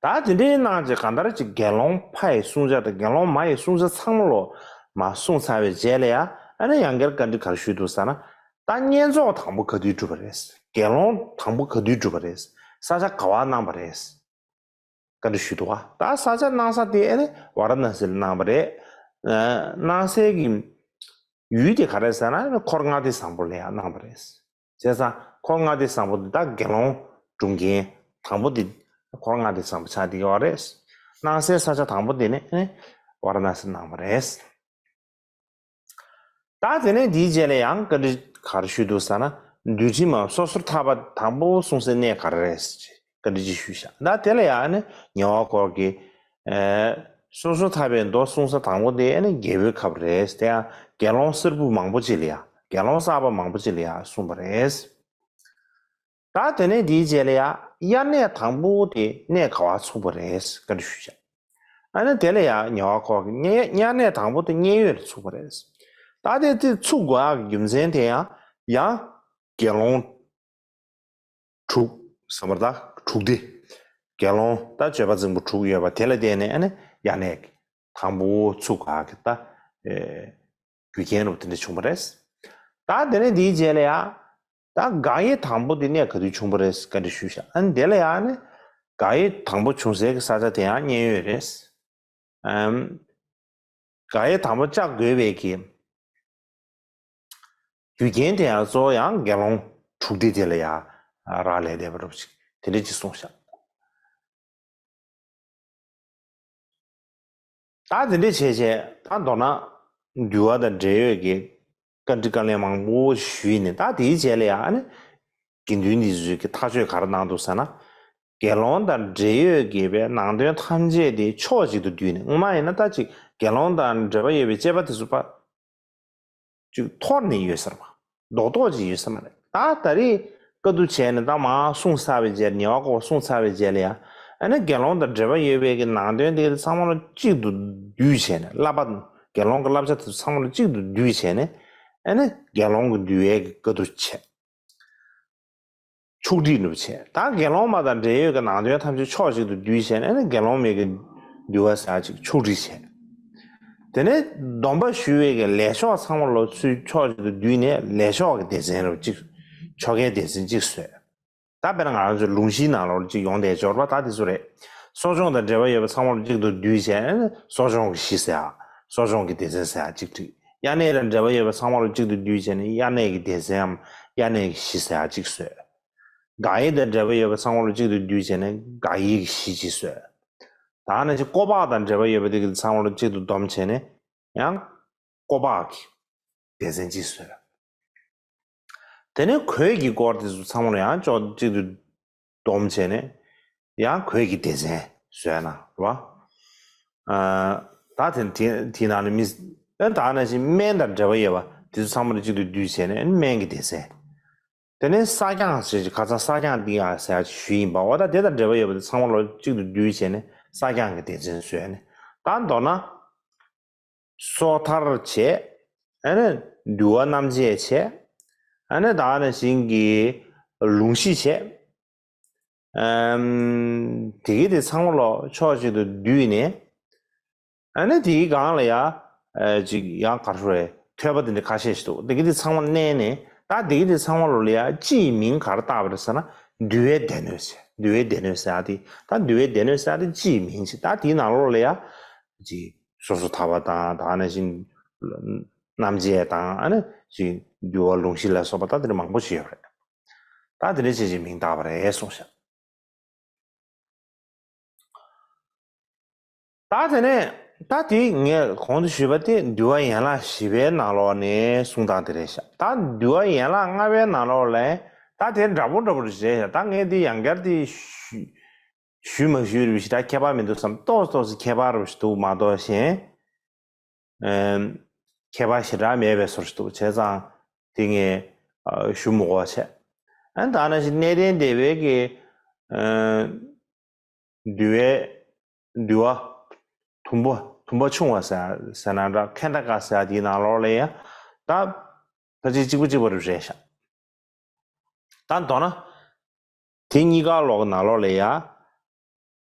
ད་དེ་འདྲའི་གནང་རྗེས་གང་ལྟར་ཅིག་དགེ་སློང་ཕ་ཡི་བསྲུང་བྱ་དང་དགེ་སློང་མ་ཡི་བསྲུང་བྱ་ཚང་མ་ལོ་མ་བསྲུང་ཚར་བའི་རྗེས་ལ་ཡང་ཨ་ནི་ཡང་བསྐྱར་བཀའ་འདྲི་ག་རེ་ཞུས་འདུག་ཟེར་ན། ད་བསྙེན་རྫོགས་དང་པོ་ག་དུས་གྲུབ་པ་རེད། དགེ་སློང་དང་པོ་ག་དུས་གྲུབ་པ་རེད། ས་ཆ་ག་བར་གནང་བ་རེད། བཀའ་འདྲི་ཞུས་འདུག་བ། ད་ས་ཆ་གནང་ས་དེ་ཨ་ནི་ཝཱ་ར་ཎ་སི་ལ་གནང་བ་རེད། ཨ་གནང་སའི་གི་ཡུལ་དེ་ག་རེ་ཟེར་ན་འཁོར་ལྔ་སྡེ་བཟང་པོ་ལ་ཡང་གནང་བ་རེད། བྱས་ཙང་འཁོར་ལྔ་སྡེ་བཟང་པོ་འདི་དག་དགེ་སློང་སྒྲུབ་མཁན་དང་པོ་འདི་འཁོར་ལྔ་སྡེ་བཟང་པོ་ཆགས་བསྡད་ཡོད་རེད། གནང་སའི་ས་ཆ་དང་པོ་འདི་ནི་ཨ་ནི་ཝཱ་ར་ཎ་སི་གནང་བ་རེད། ད་དེ་ནས་འདིའི་རྗེས་ལ་ཡང་བཀའ་འདྲི་ག་རེ་ཞུས་འདུག་ཟེར་ན། འདུལ་ཁྲིམས་མ་སོ་སོར་ཐར་པ་དང་པོ་བསྲུང་སའི་གནས་ག་རེ་རེད་ཟེར་བཀའ་འདྲི་ཅིག་ཞུས་ཤག་ད་དེ་ལ་ཡང་ཨ་ནི་ཉེ་བར་མཁོ་གི་ཨེ། སོ་སོར་ཐར་པའི་མདོ་བསྲུང་ས་དང་པོ་དེ་ཨ་ནི་རྒྱལ་པོའི་ཁབ་རེད། དེ་ཡང་དགེ་སློང་གསར་བུ་མང་པོ་ཅིག་ལ་ཡང་དགེ་སློང་གསར་པ་མང་པོ་ཅིག་ལ་ཡང་གསུངས་པ་རེད། ད་དེ་ནས་དེའི་རྗེས་ལ་ཡང་དབྱར་གནས་དང་པོ་དེ་གནས་ག་བར་ཚུགས་པ་རེད་བཀའ་འདྲི་ཞུས་ཤག་ཨ་ནི་དེ་ལ་ཡང་ཉེ་བར་མཁོ་གི་དབྱར་གནས་དང་པོ་དེ་མཉན་ཡོད་ལ་ཚུགས་པ་རེད། ད་དེ་དེ་ཚུགས་དགོས་ཡག་གི་རྒྱུ་མཚན་དེ་ཡང་ཡང་དགེ་སློང་དྲུག་ཟེར་བ་ད་དྲུག་སྡེ། དགེ་སློང་ད་སྤྱོད་པ་རྫིང་བུ་དྲུག་ཡོད་པ་དེ་ལ་བརྟེན་ནས་ཨ་ནི་དབྱར་གནས་དང་པོ་ཚུགས་དགོས་ཡག་གི་ད་རྒྱུ་རྐྱེན་རུ་དེ་འདྲ་བྱུང་བ་རེད། ད་དེ་ནས་དེའི་རྗེས་ལ་ཡང་། ད་དགག་དབྱེ་དང་པོ་དེ་གནས་ག་དུས་བྱུང་བ་རེད་བཀའ་འདྲི་ཞུས་ཤག་ཨ་ནི་དེ་ལ་ཡང་ནི་དགག་དབྱེ་དང་པོ་བྱུང་སའི་གི་ས་ཆ་དེ་ཡང་མཉན་ཡོད་རེད། ཨམ། དགག་དབྱེ་དང་པོ་བཅག་དགོས་པའི་གི་རྒྱུ་རྐྱེན་དེ་ཡང་གཙོ་བོ་ཡང་དགེ་སློང་དྲུག་སྡེ་དེ་ལ་ཡང་རག་ལས་བསྡད་པ་རུ་ཞིག་དེ་འདྲ་ཅིག་གསུངས་ཤག་ད་དེ་འདྲ་བྱས་བྱས་ད་མདོར་ན་འདུལ་བ་དང་འབྲེལ་ཡོད་ཀྱི་བཀའ་འདྲི་བཀའ་ལན་མང་པོ་ཞུས་ནས་ད་དེའི་རྗེས་ལ་ཡང་ཨ་ནི་དགེ་འདུན་འདི་ཚོས་ཀྱི་ཐག་གཅོད་ག་རེ་གནང་འདུག་ཟེར་ན། དགེ་སློང་དང་འབྲེལ་ཡོད་ཀྱི་བའི་ནང་དོན་ཐམས་ཅད་དེ་ཕྱོགས་གཅིག་ཏུ་བསྡུས་ནས་སྔོན་མ་ཡིན་ན་ད་ཅིག་དགེ་སློང་དང་འབྲེལ་བ་ཡོད་པའི་དཔྱད་པ་དེ་ཚོ་པ། ཅིག་འཐོར་ནས་ཡོད་ས་རེད་པ། རྡོག་རྡོག་ཅིག་ཡོད་ས་མ་རེད། ད་ད་རེས་བཀའ་བསྡུ་བྱས་ནས་ད་མར་གསུངས་ཚར་བའི་རྗེས་ཉེ་བར་མཁོ་བ་གསུངས་ཚར་བའི་རྗེས་ལ་ཡང་ཨ་ནི་དགེ་སློང་དང་འབྲེལ་བ་ཡོད་པའི་གི་ནང་དོན་དེ་ཚང་མ་ལ་གཅིག་ཏུ་བསྡུས་བྱས་ནས་བསླབ་པ་དགེ་སློང་གི་བསླབ་བྱ་དེ་ཚོ་ཚང་མ་ལ་གཅིག་ཏུ་བསྡུས་བྱས་ནས་ཨ་ནི་དགེ་སློང་གི་འདུལ་བའི་གི་བཀའ་བསྡུ་བྱས། ཕྱོགས་སྒྲིག་ནུབ་བྱས། ད་དགེ་སློང་མ་དང་འབྲེལ་ཡོད་ཀྱི་ནང་དོན་ཐམས་ཅད་ཕྱོགས་གཅིག་ཏུ་བསྡུས་བྱས་ནས་ནི་དགེ་སློང་མའི་གི་འདུལ་བ་ཟེར་ཡ་ཅིག་ཕྱོགས་སྒྲིག་བྱས། དེ་ནས་སྡོམ་པ་ཞུ་བའི་གི་ལས་ཕྱོགས་ཚང་མ་ལོ་ཚུལ་ཕྱོགས་གཅིག་ཏུ་བསྡུས་ནས་ལས་ཕྱོགས་ཀྱི་སྡེ་ཚན་རུ་གཅིག་ཆོ་གའི་སྡེ་ཚན་གཅིག་བཟོས། ད་དཔེར་ན་ང་རང་ཚོའི་ལུང་གཞིའི་ནང་ལོགས་ལ་གཅིག་ཡོང་བསྡད་འབྱོར་པ་ད་དེ་ཚོ་རེད། གསོ་སྦྱོང་དང་འབྲེལ་བ་ཡོད་པ་ཚང་མ་ལ་གཅིག་ཏུ་བསྡུས་བྱས་ནས་གསོ་སྦྱོང་གི་གཞི་ཟེར་ཡ། གསོ་སྦྱོང་གི་སྡེ་ཚན་ཟེར་ཡ་གཅིག་བསྒྲིགས། དབྱར་གནས་དང་འབྲེལ་བ་ཡོད་པ་ཚང་མ་ལ་གཅིག་ཏུ་བསྡུས་བྱས་ནས་དབྱར་གནས་ཀྱི་སྡེ་ཚན་འམ་དབྱར་གནས་ཀྱི་གཞི་ཟེར་ཡག་གཅིག་བཟོས། དགག་དབྱེ་དང་འབྲེལ་བ་ཡོད་པ་ཚང་མ་ལ་གཅིག་ཏུ་བསྡུས་བྱས་ནས་དགག་དབྱེ་གི་གཞི་གཅིག་བཟོས། ད་ནང་བཞིན་ཀོ་ལྤགས་དང་འབྲེལ་བ་ཡོད་པ་དེ་གི་ཚང་མ་ལ་གཅིག་ཏུ་བསྡོམས་བྱས་ནས་ཡང་ཀོ་ལྤགས་ཀྱི་སྡེ་ཚན་གཅིག་བཟོས། དེ་ནས་གོས་ཀྱི་སྐོར་དེ་ཚོ་ཚང་མ་ལ་ཡང་ཅོག་གཅིག་ཏུ་བསྡོམས་བྱས་ནས་ཡང་གོས་ཀྱི་སྡེ་ཚན་བཟོས་ན་རེད་བ། ཨ། ད་དེ་དེ་དེའི་ནང་ནས་མི། ཨ། ད་ནང་བཞིན་སྨན་དང་འབྲེལ་བ་ཡོད་པ་དེ་ཚོ་ཚང་མ་ལ་གཅིག་ཏུ་བསྡུས་བྱས་ནས་སྨན་གྱི་སྡེ་ཚན། དེ་ནས་སྲ་བརྐྱང་ཟེར་གྱི་ཁ་སང་སྲ་བརྐྱང་འདི་ཡང་ཟེར་ཡག་ཞུས་ཡིན་པ། འོ་ད་དེ་དང་འབྲེལ་བ་ཡོད་པ་དེ་ཚང་མ་ལ་གཅིག་ཏུ་བསྡུས་བྱས་ནས་སྲ་བརྐྱང་གི་སྡེ་ཚན་བཟོས་ནས། ད་མདོར་ན། སོ་ཐར་བྱས། ཨ་ནི་འདུལ་བ་རྣམ་འབྱེད་བྱས། ཨ་ནི་ད་ནང་བཞིན་གྱི་ལུང་གཞི་བྱས། ཨམ། དེ་གི་དེ་ཚང་མ་ལོ་ཕྱོགས་གཅིག་ཏུ་བསྡུས་ནས། ཨ་ནི་དེའི་སྒང་ལ་ཡ། ཨ། ཅིག་ཡང་ག་རེ་ཟེར། ཐོས་པ་དེ་འདྲ་ཁ་ཤས་ཤིག་འདུག་དེ་གི་དེ་ཚང་མ་བསྣན་ནས། ད་དེ་གི་དེ་ཚང་མ་ལོ་ལ་ཡ་སྤྱིའི་མིང་ག་རེ་བཏགས་པ་རེད་ཟེར་ན། འདུལ་བའི་སྡེ་སྣོད་ཟེར། འདུལ་བའི་སྡེ་སྣོད་ཟེར་ཡག་དེ། ད་འདུལ་བའི་སྡེ་སྣོད་ཟེར་ཡག་དེ་སྤྱིའི་མིང་ཅིག་ད་དེའི་ནང་ལོགས་ལ་ཡ། ཅིག་སོ་སོ་ཐར་པ་དང་། ད་ནང་བཞིན་རྣམ་འབྱེད་དང་། ཨ་ནི་ཅིག་འདུལ་བ་ལུང་གཞི་ལ་སོགས་པ་ད་དེ་འདྲ་མང་པོ་ཞིག་ཡོད་རེད། ད་དེ་འདྲ་བྱས་ཅིག་མིང་བཏགས་པ་རེད་གསུངས་ཤག་ད་དེ་ནས་ད་དེ་ངས་གོང་དུ་ཞུས་པ་དེ་འདུལ་བ་ཡན་ལག་བཞི་པའི་ནང་ལོགས་ནས་གསུང་སྟངས་དེ་རེད་ཤག་ད་འདུལ་བ་ཡན་ལག་ལྔ་པའི་ནང་ལོགས་ལ་ད་དེ་འདྲ་པོ་འདྲ་པོ་རེད་ཤག་ད་ངས་དེ་ཡང་བསྐྱར་དེ་ཞུ་ཞུས་མ་ཞུས་རེད་པ་ཞེ་དྲག་ཁྱད་པར་མི་འདུག་བསམ། ཏོག་ཙམ་ཏོག་ཙམ་ཁྱད་པར་རེད་པ་ཞིག་འདུག་མ་གཏོགས་གཞན། ཨམ། ཁྱད་པར་ཞེ་དྲག་མེད་པའི་བཟོ་ཞིག་འདུག་བྱས་ཙང་དེ་ངས་ཨ་ཞུ་མི་དགོས་པ་བྱས། ཨ་ནི་ད་ནང་བཞིན་གནས་བརྟན་སྡེ་པའི་གི། ཨ། འདུལ་བའི། འདུལ་བ། དུམ་བུ། དུམ་བུ་ཆུང་བ་ཟེར་ཟེར་ན་འདྲ། ཁཎྜི་ཀ་ཟེར་དེའི་ནང་ལོགས་ལ་ཡ། ད་ཕལ་ཆེར་གཅིག་པ་གཅིག་པ་རེད་ཤག་ད་མདོར་ན། དེ་གཉིས་ཀ་ལོག་ནང་ལོགས་ལ་ཡ།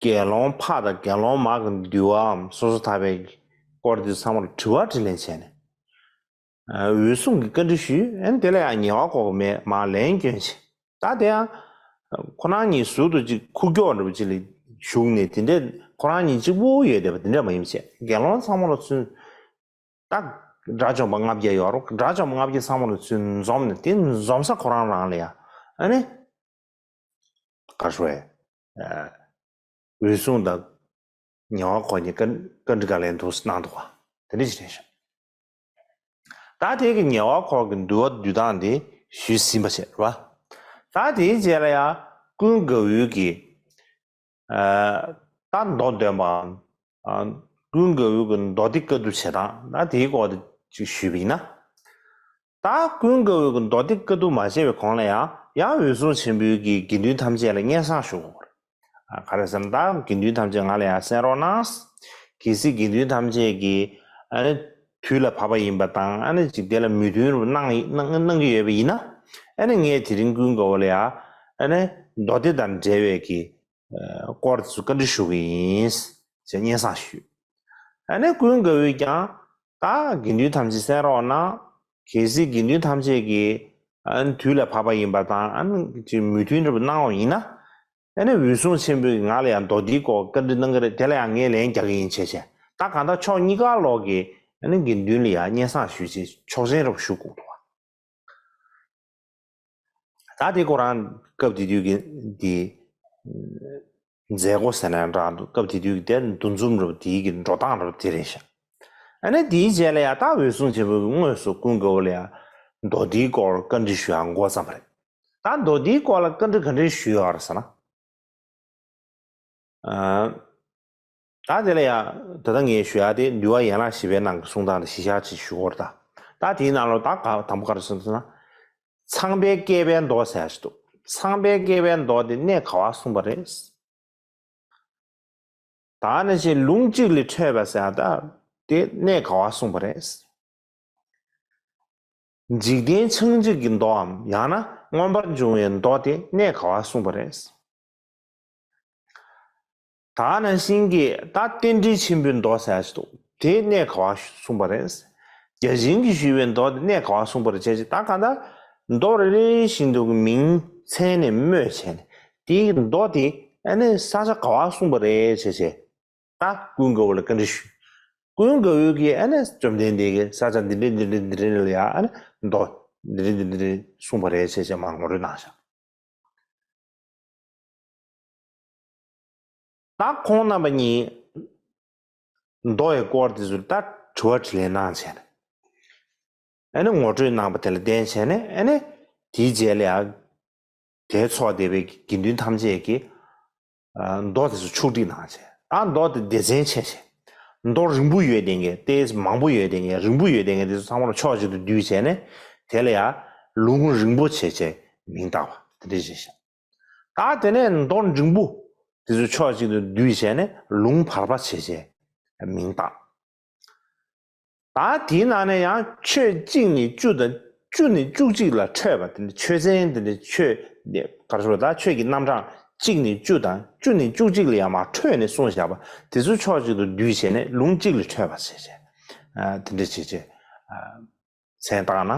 དགེ་སློང་ཕ་དང་དགེ་སློང་མ་གི་འདུལ་བའམ་སོ་སོ་ཐར་པའི་སྐོར་དེ་ཚང་མར་དྲི་བ་དྲིས་ལན་བྱས་ནས། ཨ། འོད་སྲུང་གིས་བཀའ་འདྲི་ཞུས། ཨ་ནི་དེ་ལ་ཡང་ཉེ་བར་འཁོར་གྱིས་མར་ལན་བསྐྱོན་བྱས། ད་དེ་ཡང་ཁོ་རང་གཉིས་ཟུར་དུ་ཅིག་ཁུག་ཀྱོག་འདྲ་པོ་ཅིག་ལ་བཞུགས་ནས་དེ་འདྲས་ཁོ་རང་གཉིས་གཅིག་པུ་ཡོད་བསྡད་པ་དེ་འདྲས་མ་ཡིན་པ་བྱས། དགེ་སློང་ཚང་མ་ལ་ཚུར། ད་དགྲ་བཅོམ་པ་ལྔ་བརྒྱ་ཡོད་རེད། དགྲ་བཅོམ་པ་ལྔ་བརྒྱ་ཚང་མ་ལ་ཚུར་འཛོམས་ནས། དེ་འཛོམས་ས་ཁོ་རང་རང་ལ་ཡ། ཨ་ནི། ག་རེ་ཟེར། ཨ། འོད་སྲུང་དང་ཉེ་བར་འཁོར་གཉིས་བཀའ་བཀའ་འདྲི་བཀའ་ལན་འདུག་གནང་འདུག་བ། དེ་འདྲ་ཞིག་རེད་ཤག་ད་དེ་གི་ཉེ་བར་འཁོར་གྱི་འདུལ་བ་འདུལ་སྟངས་དེ་ཞུས་ཟིན་པ་བྱས་རེད་བ། ད་དེའི་རྗེས་ལ་ཡང་ཀུན་དགའ་བོའི་གི། ཨ། ད་མདོ་འདོན་པའམ། ཨ། ཀུན་དགའ་བོའི་གི་མདོ་སྡེ་བཀའ་བསྡུ་བྱེད་སྟངས། ད་དེའི་སྐོར་དེ་ཅིག་ཞུས་པ་ཡིན་ན། ད་ཀུན་དགའ་བོའི་གི་མདོ་སྡེ་བཀའ་བསྡུ་མ་བྱས་པའི་གོང་ལ་ཡང་ཡང་འོད་སྲུང་ཆེན་པོའི་གི་དགེ་འདུན་ཐམས་ཅད་ལ་སྙན་སེང་ཞུ་དགོས་རེད། ཨ། ག་རེ་ཟེར་ན། ད་དགེ་འདུན་ཐམས་ཅད་ང་ལ་ཡང་གསན་རོགས་གནང་། གལ་སྲིད་དགེ་འདུན་ཐམས་ཅད་ཀྱིས་ཨ་ནི་དུས་ལ་བབ་པ་ཡིན་པ་དང་། ཨ་ནི་ཅིག་དེ་ལ་མོས་མཐུན་རུ་གནང་གནང་གནང་གི་ཡོད་པ་ཡིན་ན། ཨ་ནི་ངས་དེ་རིང་ཀུན་དགའ་བོ་ལ་ཡང་ཨ་ནི་མདོ་སྡེ་དང་འབྲེལ་བའི་གི་སྐོར་དེ་ཚོ་བཀའ་འདྲི་ཞུ་གི་ཡིན་ཅེས་སྙན་སེང་ཞུས། ཨ་ནི་ཀུན་དགའ་བོས་ཀྱང་། ད་དགེ་འདུན་ཐམས་ཅད་གསན་རོགས་གནང་། གལ་སྲིད་དགེ་འདུན་ཐམས་ཅད་ཀྱིས་ཨ་ནི་དུས་ལ་བབ་པ་ཡིན་པ་དང་། ཨ་ནི་ཅིག་མོས་མཐུན་འདྲ་པོ་གནང་བ་ཡིན་ན། ཨ་ནི་འོད་སྲུང་ཆེན་པོས་ང་ལ་ཡང་མདོ་སྡེའི་སྐོར་བཀའ་འདྲི་གནང་གི་རེད། དེ་ལ་ཡང་ངས་ལན་རྒྱག་གི་ཡིན་བྱས་བྱས། ད་གང་ལྟར་ཕྱོགས་གཉིས་ཀ་ལོག་གི་ཨ་ནི་དགེ་འདུན་ལ་ཡང་སྙན་སེང་ཞུས་བྱས། ཆོག་མཆན་འདྲ་པོ་ཞུ་དགོས་འདུག་བ། ད་དེ་ཁོ་རང་སྐབས་དེ་དུས་ཀྱི་དེ་མཛད་སྒོ་ཟེར་ན་འདྲ་འདུག་སྐབས་དེ་དུས་ཀྱི་དེ་འདུ་འཛོམས་འདྲ་པོ་དེའི་གི་འགྲོ་སྟངས་འདྲ་པོ་དེ་རེད་ཤག་ཨ་ནི་དེའི་རྗེས་ལ་ཡང་ད་འོད་སྲུང་ཆེན་པོས་དངོས་སུ་ཀུན་དགའ་བོ་ལ་ཡང་མདོ་སྡེའི་སྐོར་བཀའ་འདྲི་ཞུ་ཡག་འགོ་བརྩམས་པ་རེད། ད་མདོ་སྡེའི་སྐོར་ལ་བཀའ་འདྲི་ག་འདྲ་ཞུས་ཡོད་རེད་ཟེར་ན། ཨ། ད་དེ་ལ་ཡང་ད་ལྟ་ངས་ཞུ་ཡག་དེ་འདུལ་བ་ཡན་ལག་བཞི་པའི་ནང་གི་གསུང་སྟངས་དེ་གཞི་བཞག་ཅིག་ཞུ་དགོས་རེད་ད། ད་དེའི་ནང་ལོགས་ད་ག་དང་པོ་ག་རེ་གསུངས་ཟེར་ན། ཚངས་པའི་བསྐལ་པའི་མདོ་ཟེར་ཡག་ཅིག་འདུག་ཚངས་པའི་བསྐལ་པའི་མདོ་དེ་གནས་ག་བར་གསུངས་པ་རེད། ད་ནང་བཞིན་ལུང་གཅིག་ལས་འཕྲོས་པ་ཟེར་ཡག་ད་དེ་གནས་ག་བར་གསུངས་པ་རེད། འཇིག་རྟེན་ཆགས་འཇིག་གི་མདོའམ། ཡང་ན་མངོན་པར་འབྱུང་བའི་མདོ་དེ་གནས་ག་བར་གསུངས་པ་རེད། ད་ནང་བཞིན་གྱི་ད་རྟེན་འབྲེལ་ཆེན་པོའི་མདོ་ཟེར་ཡག་ཅིག་འདུག་དེ་གནས་ག་བར་གསུངས་པ་རེད། བརྒྱ་བྱིན་གྱིས་ཞུས་པའི་མདོ་དེ་གནས་ག་བར་གསུངས་པ་རེད་བྱས་ཅིག་ད་གང་ལྟར་མདོ་རེ་རེ་བཞིན་དུ་གི་མིང་མཚན་ནས་སྨོས་བྱས་ནས། དེའི་མདོ་དེ་ཨ་ནི་ས་ཆ་ག་བར་གསུངས་པ་རེད་བྱས་བྱས། ད་ཀུན་དགའ་བོ་ལ་བཀའ་འདྲི་ཞུས། ཀུན་དགའ་བོ་གིས་ཨ་ནི་བཅོམ་ལྡན་འདས་ཀྱིས་ས་ཆ་འདི་འདྲ་འདི་འདྲ་འདི་འདྲ་ལ་ཡ་ཨ་ནི་མདོ་འདི་འདྲ་འདི་འདྲ་གསུངས་པ་རེད་ཅེས་བྱས་མར་ངོ་སྤྲོད་གནང་བཞག་ད་ཁོང་རྣམ་པ་གཉིས་མདོ་ཡི་སྐོར་དེ་ཚོ་ད་དྲི་བ་དྲིས་ལན་གནང་བྱས་ནས། ཨ་ནི་ངོ་སྤྲོད་གནང་བ་དེ་ལ་བརྟེན་བྱས་ནས། ཨ་ནི་དེའི་རྗེས་ལ་ཡང་དེའི་ཚོགས་བསྡད་པའི་དགེ་འདུན་ཐམས་ཅད་ཀྱིས་ཨ་མདོ་དེ་ཚོ་ཕྱོགས་སྒྲིག་གནང་བྱས། ཨ་མདོ་དེ་སྡེ་ཚན་ཕྱེ་བྱས། མདོ་རིང་པོ་ཡོད་བསྡད་མཁན། ཏོག་ཙམ་མང་པོ་ཡོད་བསྡད་མཁན། རིང་པོ་ཡོད་བསྡད་མཁན་དེ་ཚོ་ཚང་མ་ལ་ཕྱོགས་གཅིག་ཏུ་བསྡུས་བྱས་ནས། དེ་ལ་ཡང་ལུང་རིང་པོ་ཆེ་ཅེས་མིང་བཏགས་པ་དེ་འདྲ་བྱས་ཤག་ད་དེ་ནས་མདོ་འབྲིང་པོ་དེ་ཚོ་ཕྱོགས་གཅིག་ཏུ་བསྡུས་བྱས་ནས་ལུང་བར་པ་ཆེ་ཅེས་མིང་བཏགས། ད་དེའི་ནང་ནས་ཡང་ཆོས་གཅིག་ནས་བཅུ་དང་། བཅུ་ནས་བཅུ་གཅིག་ལ་འཕྲོས་པ་དེ་འདྲ། ཆོས་ཚན་དེ་འདྲ། ཆོས་དེ་ག་རེ་ཟེར་དགོས། ད་ཆོས་ཀྱི་རྣམ་གྲངས་གཅིག་ནས་བཅུ་དང་། བཅུ་ནས་བཅུ་གཅིག་ལ་ཡང་མར་འཕྲོས་ནས་གསུངས་བཞག་པ་དེ་ཚོ་ཕྱོགས་གཅིག་ཏུ་བསྡུས་བྱས་ནས་ལུང་གཅིག་ལ་འཕྲོས་པ་ཟེར་བྱས། ཨ་དེ་འདྲ་བྱས་བྱས། ཨ་མཚན་བཏགས་ན།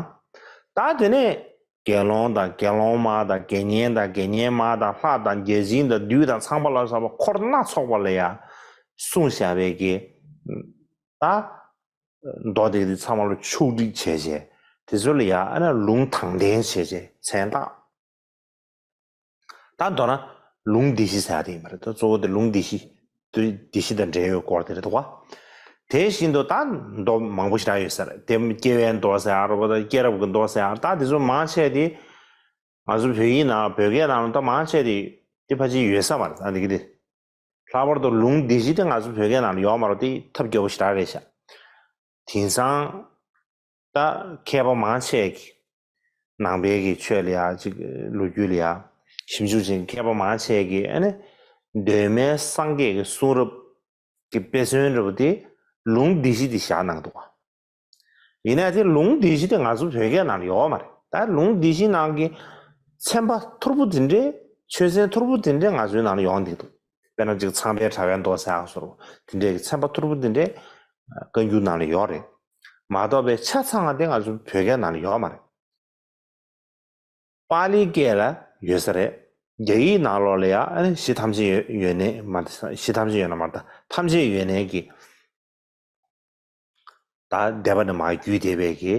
ད་དེ་ནས་དགེ་སློང་དང་། དགེ་སློང་མ་དང་། དགེ་བསྙེན་དང་། དགེ་བསྙེན་མ་དང་། ལྷ་དང་། བརྒྱ་བྱིན་དང་། བདུད་དང་། ཚངས་པ་ལ་སོགས་པ་འཁོར་སྣ་ཚོགས་པ་ལ་ཡང་གསུངས་བཞག་པའི་གི། ད་མདོ་དེ་དེ་ཚང་མ་ལ་ཕྱོགས་སྒྲིག་བྱས་བྱས། དེ་ཚོ་ལ་ཡང་ཨ་ནི་ལུང་དང་ལྡན་བྱས་བྱས་མཚན་བཏགས། ད་མདོར་ན་ལུང་སྡེ་བཞི་ཟེར་ཡ་དེ་ཡིན་པ་རེད། ད་གཙོ་བོ་དེ་ལུང་སྡེ་བཞི། སྡེ་བཞི་དང་འབྲེལ་ཡོད་སྐོར་དེ་རེད་འདུག་བ། དེ་བཞིན་དུ་ད་མདོ་མང་པོ་ཞེ་དྲག་ཡོད་ས་རེད། དེ་སྐྱེ་བའི་མདོ་ཟེར་ཡ་རེད་པ། ད་སྐྱེས་རབས་ཀྱི་མདོ་ཟེར་ཡ། ད་དེ་ཚོ་མང་ཆེ་དེ་ང་ཚོ་བོད་ཡིག་ནང་། བོད་སྐད་ནང་ད་མང་ཆེ་དེ་དེ་ཕལ་ཆེར་ཡོད་ས་མ་རེད། ད་འདི་གི་དེ། ལྷག་པར་དུ་ལུང་སྡེ་བཞི་དེ་ང་ཚོ་བོད་སྐད་ནང་ལ་ཡོད་མ་རེད། དེ་ཐབས་སྐྱོ་པོ་ཞེ་དྲག་རེད་ཤག་དེང་སང་ད་མཁས་པ་མང་ཆེ་གིས། ནང་པའི་གི་ཆོས་ལ་ཡ་ཅིག། ལོ་རྒྱུས་ལ་ཡ་ཞིབ་འཇུག་བྱེད་མཁས་པ་མང་ཆེ་གིས་ཨ་ནི་གདོད་མའི་སངས་རྒྱས་ཀྱི་གསུང་རབ་ཀྱི་དཔེ་མཚོན་འདྲ་པོ་དེ་ལུང་སྡེ་བཞི་དེ་བཞག་གནང་འདུག་བ། ཡིན་ནའི་དེ་ལུང་སྡེ་བཞི་དེ་ང་ཚོ་བོད་སྐད་ནང་ལ་ཡོད་མ་རེད། ད་ལུང་སྡེ་བཞི་ནང་གི་ཚན་པ་མཐོར་པོ་དེ་འདྲའི། ཆོས་ཚན་མཐོར་པོ་དེ་འདྲའི་ང་ཚོའི་ནང་ལ་ཡོང་བསྡད་འདུག་དཔེར་ན་ཅིག་ཚངས་པའི་དྲ་བའི་མདོ་ཟེར་ཡག་སོགས་དེ་འདྲའི་གི་ཚན་པ་མཐོར་པོ་དེ་འདྲའི་བཀའ་འགྱུར་ནང་ལ་ཡོད་རེད། མ་གཏོགས་པའི་ཆ་ཚང་བ་དེ་ང་ཚོ་བོད་སྐད་ནང་ལ་ཡོད་མ་རེད། པཱ་ལིའི་སྐད་ལ་ཡོད་ས་རེད། རྒྱ་ཡིག་ནང་ལོགས་ལ་ཡང་ཨ་ནི་གཞི་ཐམས་ཅད་ཡོད་ཡོད་ནའི་མ། གཞི་ཐམས་ཅད་ཡོད་ན་མ་རེད། ད་ཐམས་ཅད་ཡོད་ནའི་གི། ད་འདས་པ་ནས་མར་བརྒྱུད་བསྡད་པའི་གི་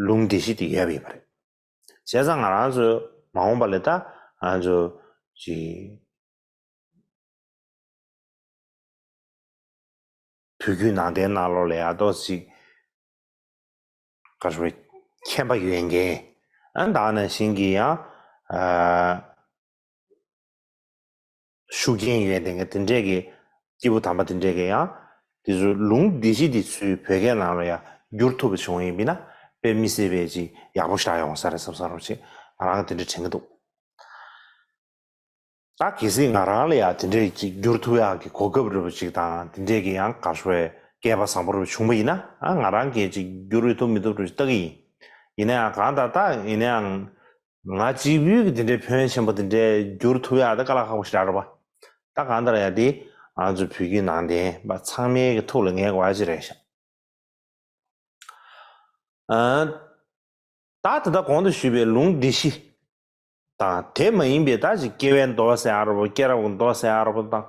ལུང་སྡེ་བཞི་དེ་ཡོད་པ་ཡིན་པ་རེད། བྱས་ཙང་ང་རང་ཚོ་མ་འོངས་པ་ལ་ད་ང་ཚོ་ཅིག་བོད་བརྒྱུད་ནང་བསྟན་ནང་ལོགས་ལ་ཡ་ཏོག་ཙམ་ཅིག་ག་རེ་ཟེར། མཁྱེན་པ་ཡོད་མཁན། ཨ་ད་ནང་བཞིན་གྱི་ཡང་ཨ་ཤུགས་རྐྱེན་ཡོད་མཁན་དེ་འདྲས་ཀྱི་སྐྱེས་བུ་དམ་པ་དེ་འདྲས་ཀྱི་ཡང་དེ་ཚོ་ལུང་སྡེ་བཞི་དེ་ཚུར་བོད་སྐད་ནང་ལ་ཡང་བསྒྱུར་ཐུབ་པ་བྱུང་ཡིན་པ་ཡིན་ན་དཔེ་མི་སྲིད་པའི་ཅིག་ཡག་པོ་ཞེ་དྲག་ཡོང་ས་རེད་བསམ་བསམ་རོགས་ཅིག་ང་རང་དེ་འདྲ་དྲན་གྱི་འདུག་ད་གལ་སྲིད་ང་རང་ལ་ཡང་དེ་འདྲས་ཅིག་བསྒྱུར་ཐུབ་ཡག་གི་གོ་སྐབས་འདྲ་པོ་ཅིག་དང་དེ་འདྲས་ཀྱི་ཡང་ག་རེ་ཟེར། སྐལ་པ་བཟང་པོ་འདྲ་པོ་བྱུང་པ་ཡིན་ན། ཨ་ང་རང་གིས་ཅིག་བསྒྱུར་ཐུབ་མི་ཐུབ་འདྲ་པོ་ཅིག་ལྟ་གི་ཡིན། ཡིན་ན་ཡང་གང་ལྟར་ད་ཡིན་ན་ཡང་ང་གཅིག་པུས་གི་དེ་འདྲའི་ཕོན་ཆེན་པོ་དེ་འདྲས་བསྒྱུར་ཐུབ་ཡག་ད་དཀའ་ལས་ཁག་པོ་ཞེ་དྲག་རེད་པ། ད་གང་ལྟར་ཡང་དེ་ང་ཚོ་བོད་བརྒྱུད་ནང་བསྟན་པ་ཚང་མའི་གི་ཐུགས་ལ་ངེས་དགོས་ཡག་ཅིག་རེད་ཤག་ཨ། ད་དེ་ལྟར་གོང་དུ་ཞུས་པའི་ལུང་སྡེ་བཞི་དང་། དེ་མ་ཡིན་པའི་ད་ཅིག་སྐྱེ་བའི་མདོ་ཟེར་ཡག་རེད་པ། སྐྱེས་རབས་ཀྱི་མདོ་ཟེར་ཡག་རེད་པ་དང་།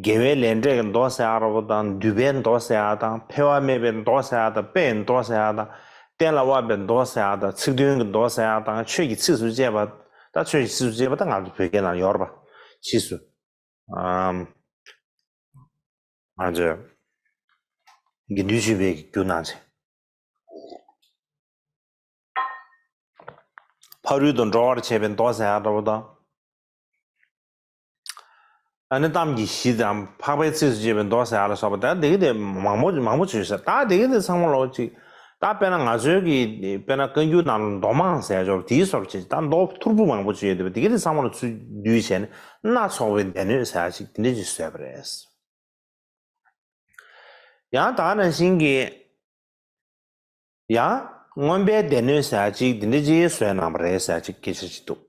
དགེ་བའི་ལས་འབྲས་ཀྱི་མདོ་ཟེར་ཡག་རེད་པ་དང་། འདུས་པའི་མདོ་ཟེར་ཡག་དང་། འཕེལ་བ་མེད་པའི་མདོ་ཟེར་ཡག་དང་། དཔེའི་མདོ་ཟེར་ཡག་དང་། གཏན་ལ་དབབ་པའི་མདོ་ཟེར་ཡག་དང་། ཚིག་དོན་གྱི་མདོ་ཟེར་ཡག་དང་། ཆོས་ཀྱི་ཚིགས་སུ་བཅད་པ། ད་ཆོས་ཀྱི་ཚིགས་སུ་བཅད་པ་ད་ང་ཚོ་བོད་སྐད་ནང་ཡོད་རེད་པ། ཕྱིས་སུ། ཨམ། ང་ཚོས་དགེ་འདུན་ཆོས་འཕེལ་གྱིས་བསྒྱུར་གནང་བྱས། ཕ་རོལ་ཏུ་འགྲོ་བར་བྱེད་པའི་མདོ་ཟེར་ཡག་འདྲ་པོ་དང་། ཨ་ནི་གཏམ་གྱི་གཞི་དང་འཕགས་པའི་ཚིགས་སུ་བཅད་པའི་མདོ་ཟེར་ཡག་ལ་སོགས་པ་དང་དེ་གི་དེ་མང་པོ་མང་པོ་བྱུང་ཟེར། ད་དེ་གི་དེ་ཚང་མ་ལོག་ཅིག་ད་དཔེར་ན་ང་ཚོའི་གི་དཔེར་ན་བཀའ་འགྱུར་ནང་ལ་མདོ་མང་ཟེར་ཡག་ཅིག་དེའི་སོར་བྱས་ད་མདོ་ཐོར་བུ་མང་པོ་ཅིག་ཡོད་དེ་བ། དེ་གི་དེ་ཚང་མ་ལ་ཚུར་བསྡུས་བྱས་ནས་སྣ་ཚོགས་པའི་སྡེ་སྣོད་ཟེར་ཡག་ཅིག་དེ་འདྲ་ཅིག་བཟོས་པ་རེད། ཡང་ད་ནང་བཞིན་གྱི་ཡང་མངོན་པའི་སྡེ་སྣོད་ཟེར་ཡག་ཅིག་དེ་འདྲ་ཅིག་བཟོས་གནང་བ་རེད་ཟེར་ཡག་ཅིག་སྐད་ཆ་ཅིག་འདུག་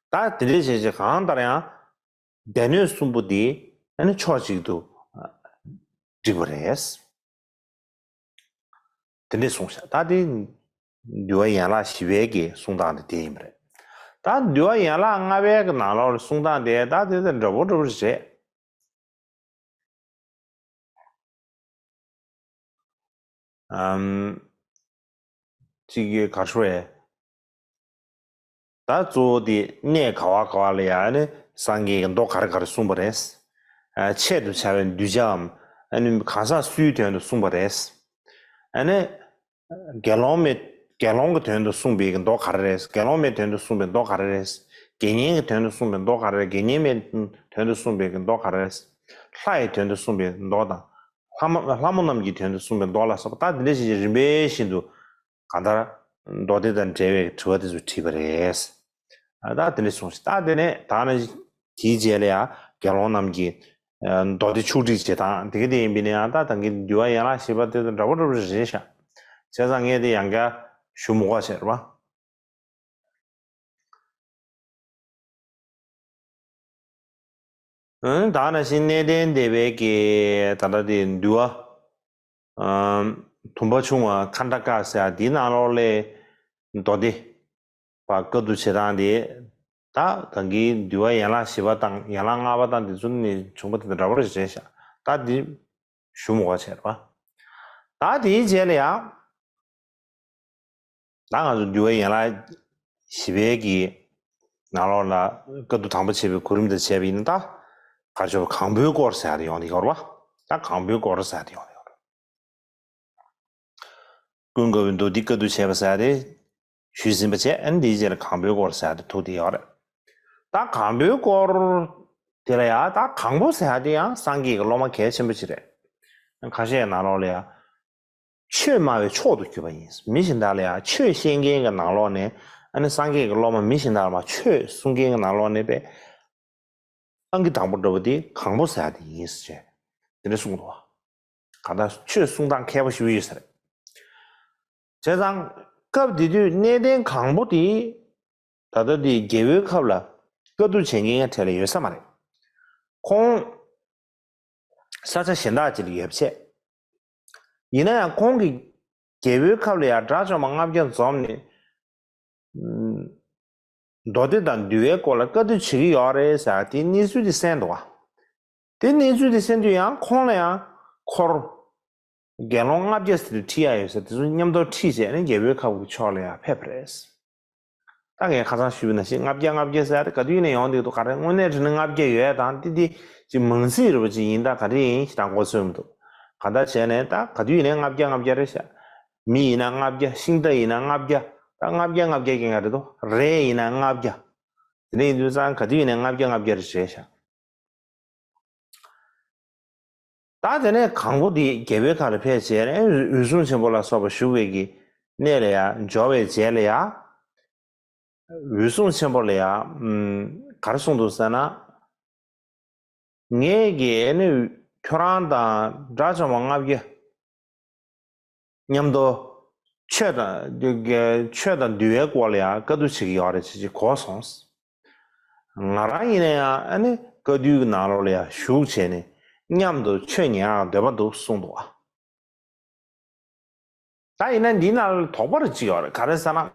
ད་དེ་འདྲ་བྱས་བྱས་གང་ལྟར་ཡང་སྡེ་སྣོད་གསུམ་པོ་འདི་ཨ་ནི་ཕྱོགས་གཅིག་ཏུ་བསྒྲིགས་པ་རེད། དེ་འདྲས་གསུངས་ཤག་ད་དེ་འདུལ་བ་ཡན་ལག་བཞི་པའི་གི་གསུང་སྟངས་དེ་དེ་ཡིན་པ་རེད། ད་འདུལ་བ་ཡན་ལག་ལྔ་པའི་གི་ནང་ལོགས་ལ་གསུང་སྟངས་དེ་ད་དེ་དེ་འདྲ་པོ་འདྲ་པོ་རེད། ཨམ། གཅིག་གི་གར་ཤོ་ཨེ། ད་གཙོ་བོ་དེ་གནས་ག་བ་ག་བ་ལ་ཡང་ནི་སངས་རྒྱས་ཀྱི་མདོ་ག་རེ་ག་རེ་གསུངས་པ་རེད། ཨ། ཆེད་དུ་བྱ་བའི་གདུལ་བྱའམ། ཨ་ནི་གང་ཟག་སུའི་དོན་དུ་གསུངས་པ་རེད། ཨ་ནི། དགེ་སློང་མའི། དགེ་སློང་གི་དོན་དུ་གསུངས་པའི་མདོ་ག་རེ་རེད། དགེ་སློང་མའི་དོན་དུ་གསུངས་པའི་མདོ་ག་རེ་རེད། དགེ་བསྙེན་གྱི་དོན་དུ་གསུངས་པའི་མདོ་ག་རེ་རེད། དགེ་བསྙེན་མའི་དོན་དུ་གསུངས་པའི་མདོ་ག་རེ་རེད། ལྷ་ཡི་དོན་དུ་གསུངས་པའི་མདོ་དང་། ལྷ་མ་ལྷ་མོ་རྣམས་ཀྱི་དོན་དུ་གསུངས་པའི་མདོ་ལ་སོགས་པ། ད་འདི་འདྲ་བྱས་བྱས་རིམ་པས་བཞིན་དུ་གང་ལྟར་མདོ་སྡེ་དང་འབྲེལ་བའི་དྲི་བ་དེ་ཚོ་དྲིས་པ་རེད། ཨ། ད་དེ་འདྲ་གསུངས་ཤིང་། ད་དེ་ནས་ད་ནི་དེའི་རྗེས་ལ་ཡང་དགེ་སློང་རྣམས་ཀྱི་མདོ་སྡེ་ཕྱོགས་སྒྲིག་བྱེད་སྟངས་དེ་ག་དེ་ཡིན་པས་ན་ཡང་ད་ད་གིན་འདུལ་བ་ཡན་ལག་བཞི་པ་དེ་དང་འདྲ་པོ་འདྲ་པོ་རེད་ཤག་བྱས་ཙང་ངས་དེ་ཡང་བསྐྱར་ཞུ་མི་དགོས་བྱས་རེད་པ། ཨང་། ད་ནང་བཞིན་གནས་བརྟན་སྡེ་པའི་གི་ད་ལྟ་དེ་འདུལ་བ། ཨམ། དུམ་པ་ཆུང་བ་ཁཎྜ་ཀ་ཟེར་ཡ་འདིའི་ནང་ལོགས་ལས་མདོ་སྡེ་པ་བཀའ་བསྡུ་བྱེད་སྟངས་དེ། ད་ད་གིན་འདུལ་བ་ཡན་ལག་བཞི་པ་དང་ཡན་ལག་ལྔ་པ་དང་དེ་ཚོ་ནི་བྱུང་བ་དེ་དང་འདྲ་པོ་རེད་ཤག་ད་འདི་ཞུ་མི་དགོས་བྱས་རེད་པ། ད་དེའི་རྗེས་ལ་ཡང་། ད་ང་ཚོ་འདུལ་བའི་ཡན་ལག་བཞི་པའི་གི་ནང་ལོགས་ལ་བཀའ་བསྡུ་དང་པོ་བྱས་པའི་གོ་རིམ་དང་བྱས་པ་ཡིན་ན། ད་ག་རེ་ཞུ་དགོས། གང་པོའི་སྐོར་ཟེར་ཡ་དེ་ཡོང་དེ་ཡོད་རེད་པ། ད་གང་པོའི་སྐོར་ཟེར་ཡ་དེ་ཡོང་དེ་ཡོད་རེད། ཀུན་དགའ་བོའི་མདོ་འདི་བཀའ་བསྡུ་བྱས་པ་ཟེར་ཡ་དེ་ཞུས་ཟིན་པ་བྱས། ཨ་ནི་དེའི་རྗེས་ལ་གང་པོའི་སྐོར་ཟེར་ཡ་དེ་ཐུག་དེ་ཡོད་རེད། ད་གང་པོའི་སྐོར་དེ་ལ་ཡང་ད་གང་པོ་ཟེར་ཡ་དེ་ཡང་སངས་རྒྱས་ཀྱི་སློབ་མ་གལ་ཆེན་པོ་ཅིག་རེད། ཁ་ཤས་ནང་ལོགས་ལ་ཡང་ཆོས་སྨྲ་བའི་མཆོག་ཏུ་གྱུར་པ་ཡིན། མི་གཞན་དག་ལ་ཡང་ཆོས་བཤད་མཁན་གྱི་ནང་ལོགས་ནས། ཨ་ནི་སངས་རྒྱས་ཀྱི་སློབ་མ་མི་གཞན་དག་ལ་མར་ཆོས་གསུང་མཁན་གྱི་ནང་ལོགས་ནས་པས་ཨང་ཀི་དང་པོ་འདྲ་བོ་དེ་གང་པོ་ཟེར་ཡ་དེ་ཡིན་ཟེར་བྱས་དེ་འདྲ་གསུངས་འདུག་བ། གང་ལྟར་ཆོས་གསུང་སྟངས་མཁས་པོ་ཞིག་ཡོད་ས་རེད། བྱས་ཙང་སྐབས་དེ་དུས་གནས་བརྟན་གང་པོ་དེ་ད་ལྟ་དེ་རྒྱལ་པོའི་ཁབ་ལ་བཀའ་བསྡུ་བྱེད་མཁན་གྲས་ལ་ཡོད་ས་མ་རེད། ཁོང་ས་ཆ་གཞན་དག་ཅིག་ལ་ཡོད་པ་བྱས། ཡིན་ན་ཡང་ཁོང་གིས་རྒྱལ་པོའི་ཁབ་ལ་ཡང་དགྲ་བཅོམ་པ་ལྔ་བརྒྱ་འཛོམས་ནས། ཨམ། མདོ་སྡེ་དང་འདུལ་བའི་སྐོར་ལ་བཀའ་བསྡུ་བྱེད་ཀྱི་ཡོད་རེད་ཟེར་དེ་གནས་ཚུལ་དེ་གསན་འདུག་བ། དེ་གནས་ཚུལ་དེ་གསན་དུས་ཡང་ཁོང་ལ་ཡང་འཁོར་དགེ་སློང་ལྔ་བརྒྱ་ཟེར་དུ་ཁྲིད་ཡ་ཡོད་ཟེར། དེ་ཚོ་མཉམ་དུ་ཁྲིད་བྱས་ནས་རྒྱལ་པོའི་ཁབ་ཀྱི་ཕྱོགས་ལ་ཡང་ཕེབས་པ་རེད། ད་ངས་ཁ་སང་ཞུས་པ་ནང་བཞིན་ལྔ་བརྒྱ་ལྔ་བརྒྱ་ཟེར་ཡ་དེ་ག་དུས་ནས་ཡོང་བསྡད་འདུག་ག་རེ་དངོས་གནས་དྲིས་ན་ལྔ་བརྒྱ་ཡོད་དང་། དེ་དེ་ཅིག་མང་ཚིག་རེད་པ་ཅིག་ཡིན། ད་ག་རེ་ཡིན་ཞེ་དྲག་མགོ་ཚོས་མི་འདུག་གང་ལྟར་བྱས་ནས་ད་ག་དུས་ཡིན་ནའི་ལྔ་བརྒྱ་ལྔ་བརྒྱ་རེད་ཤག་མི་ཡིན་ན་ལྔ་བརྒྱ། ཤིང་རྟ་ཡིན་ན་ལྔ་བརྒྱ། ད་ལྔ་བརྒྱ་ལྔ་བརྒྱ་རྐྱང་རྐྱང་རེད་དོ། རས་ཡིན་ན་ལྔ་བརྒྱ། དེ་འདྲ་ཡིན་དུས་ཙང་ག་དུས་ཡིན་ནའི་ལྔ་བརྒྱ་ལྔ་བརྒྱ་རེད་ཤག་ད་དེ་ནས་གང་པོ་འདི་རྒྱལ་པོའི་ཁབ་ལ་ཕེབས་བྱས་ནས་འོད་སྲུང་ཆེན་པོ་ལ་སོགས་པ་བཞུགས་པའི་གི་གནས་ལ་ཡང་འབྱོར་བའི་རྗེས་ལ་ཡང་། འོད་སྲུང་ཆེན་པོ་ལ་ཡང་། ཨམ། ག་རེ་གསུངས་འདུག་ཟེར་ན། ངས་ཀྱིས་ནི་ཁྱོད་རང་དང་དགྲ་བཅོམ་པ་ལྔ་བརྒྱ་མཉམ་དུ་ཆོས་དང་། ཆོས་དང་འདུལ་བའི་སྐོར་ལ་ཡང་བཀའ་བསྡུ་བྱེད་ཀྱི་ཡོད་རེད་ཟེར་གྱི་གོ་སོང་། ང་རང་ཡིན་ན་ཡང་ཨ་ནི་བཀའ་བསྡུའི་ནང་ལོགས་ལ་ཡང་ཞུགས་བྱས་ནས་མཉམ་དུ་ཆོས་ཉན་ཡག་འདོད་པ་འདུག་གསུངས་འདུག་ཨ། ད་ཡིན་ན་འདིའི་ནང་ལ་དོགས་པ་རེ་ཅིག་ཡོད་རེད། ག་རེ་ཟེར་ན།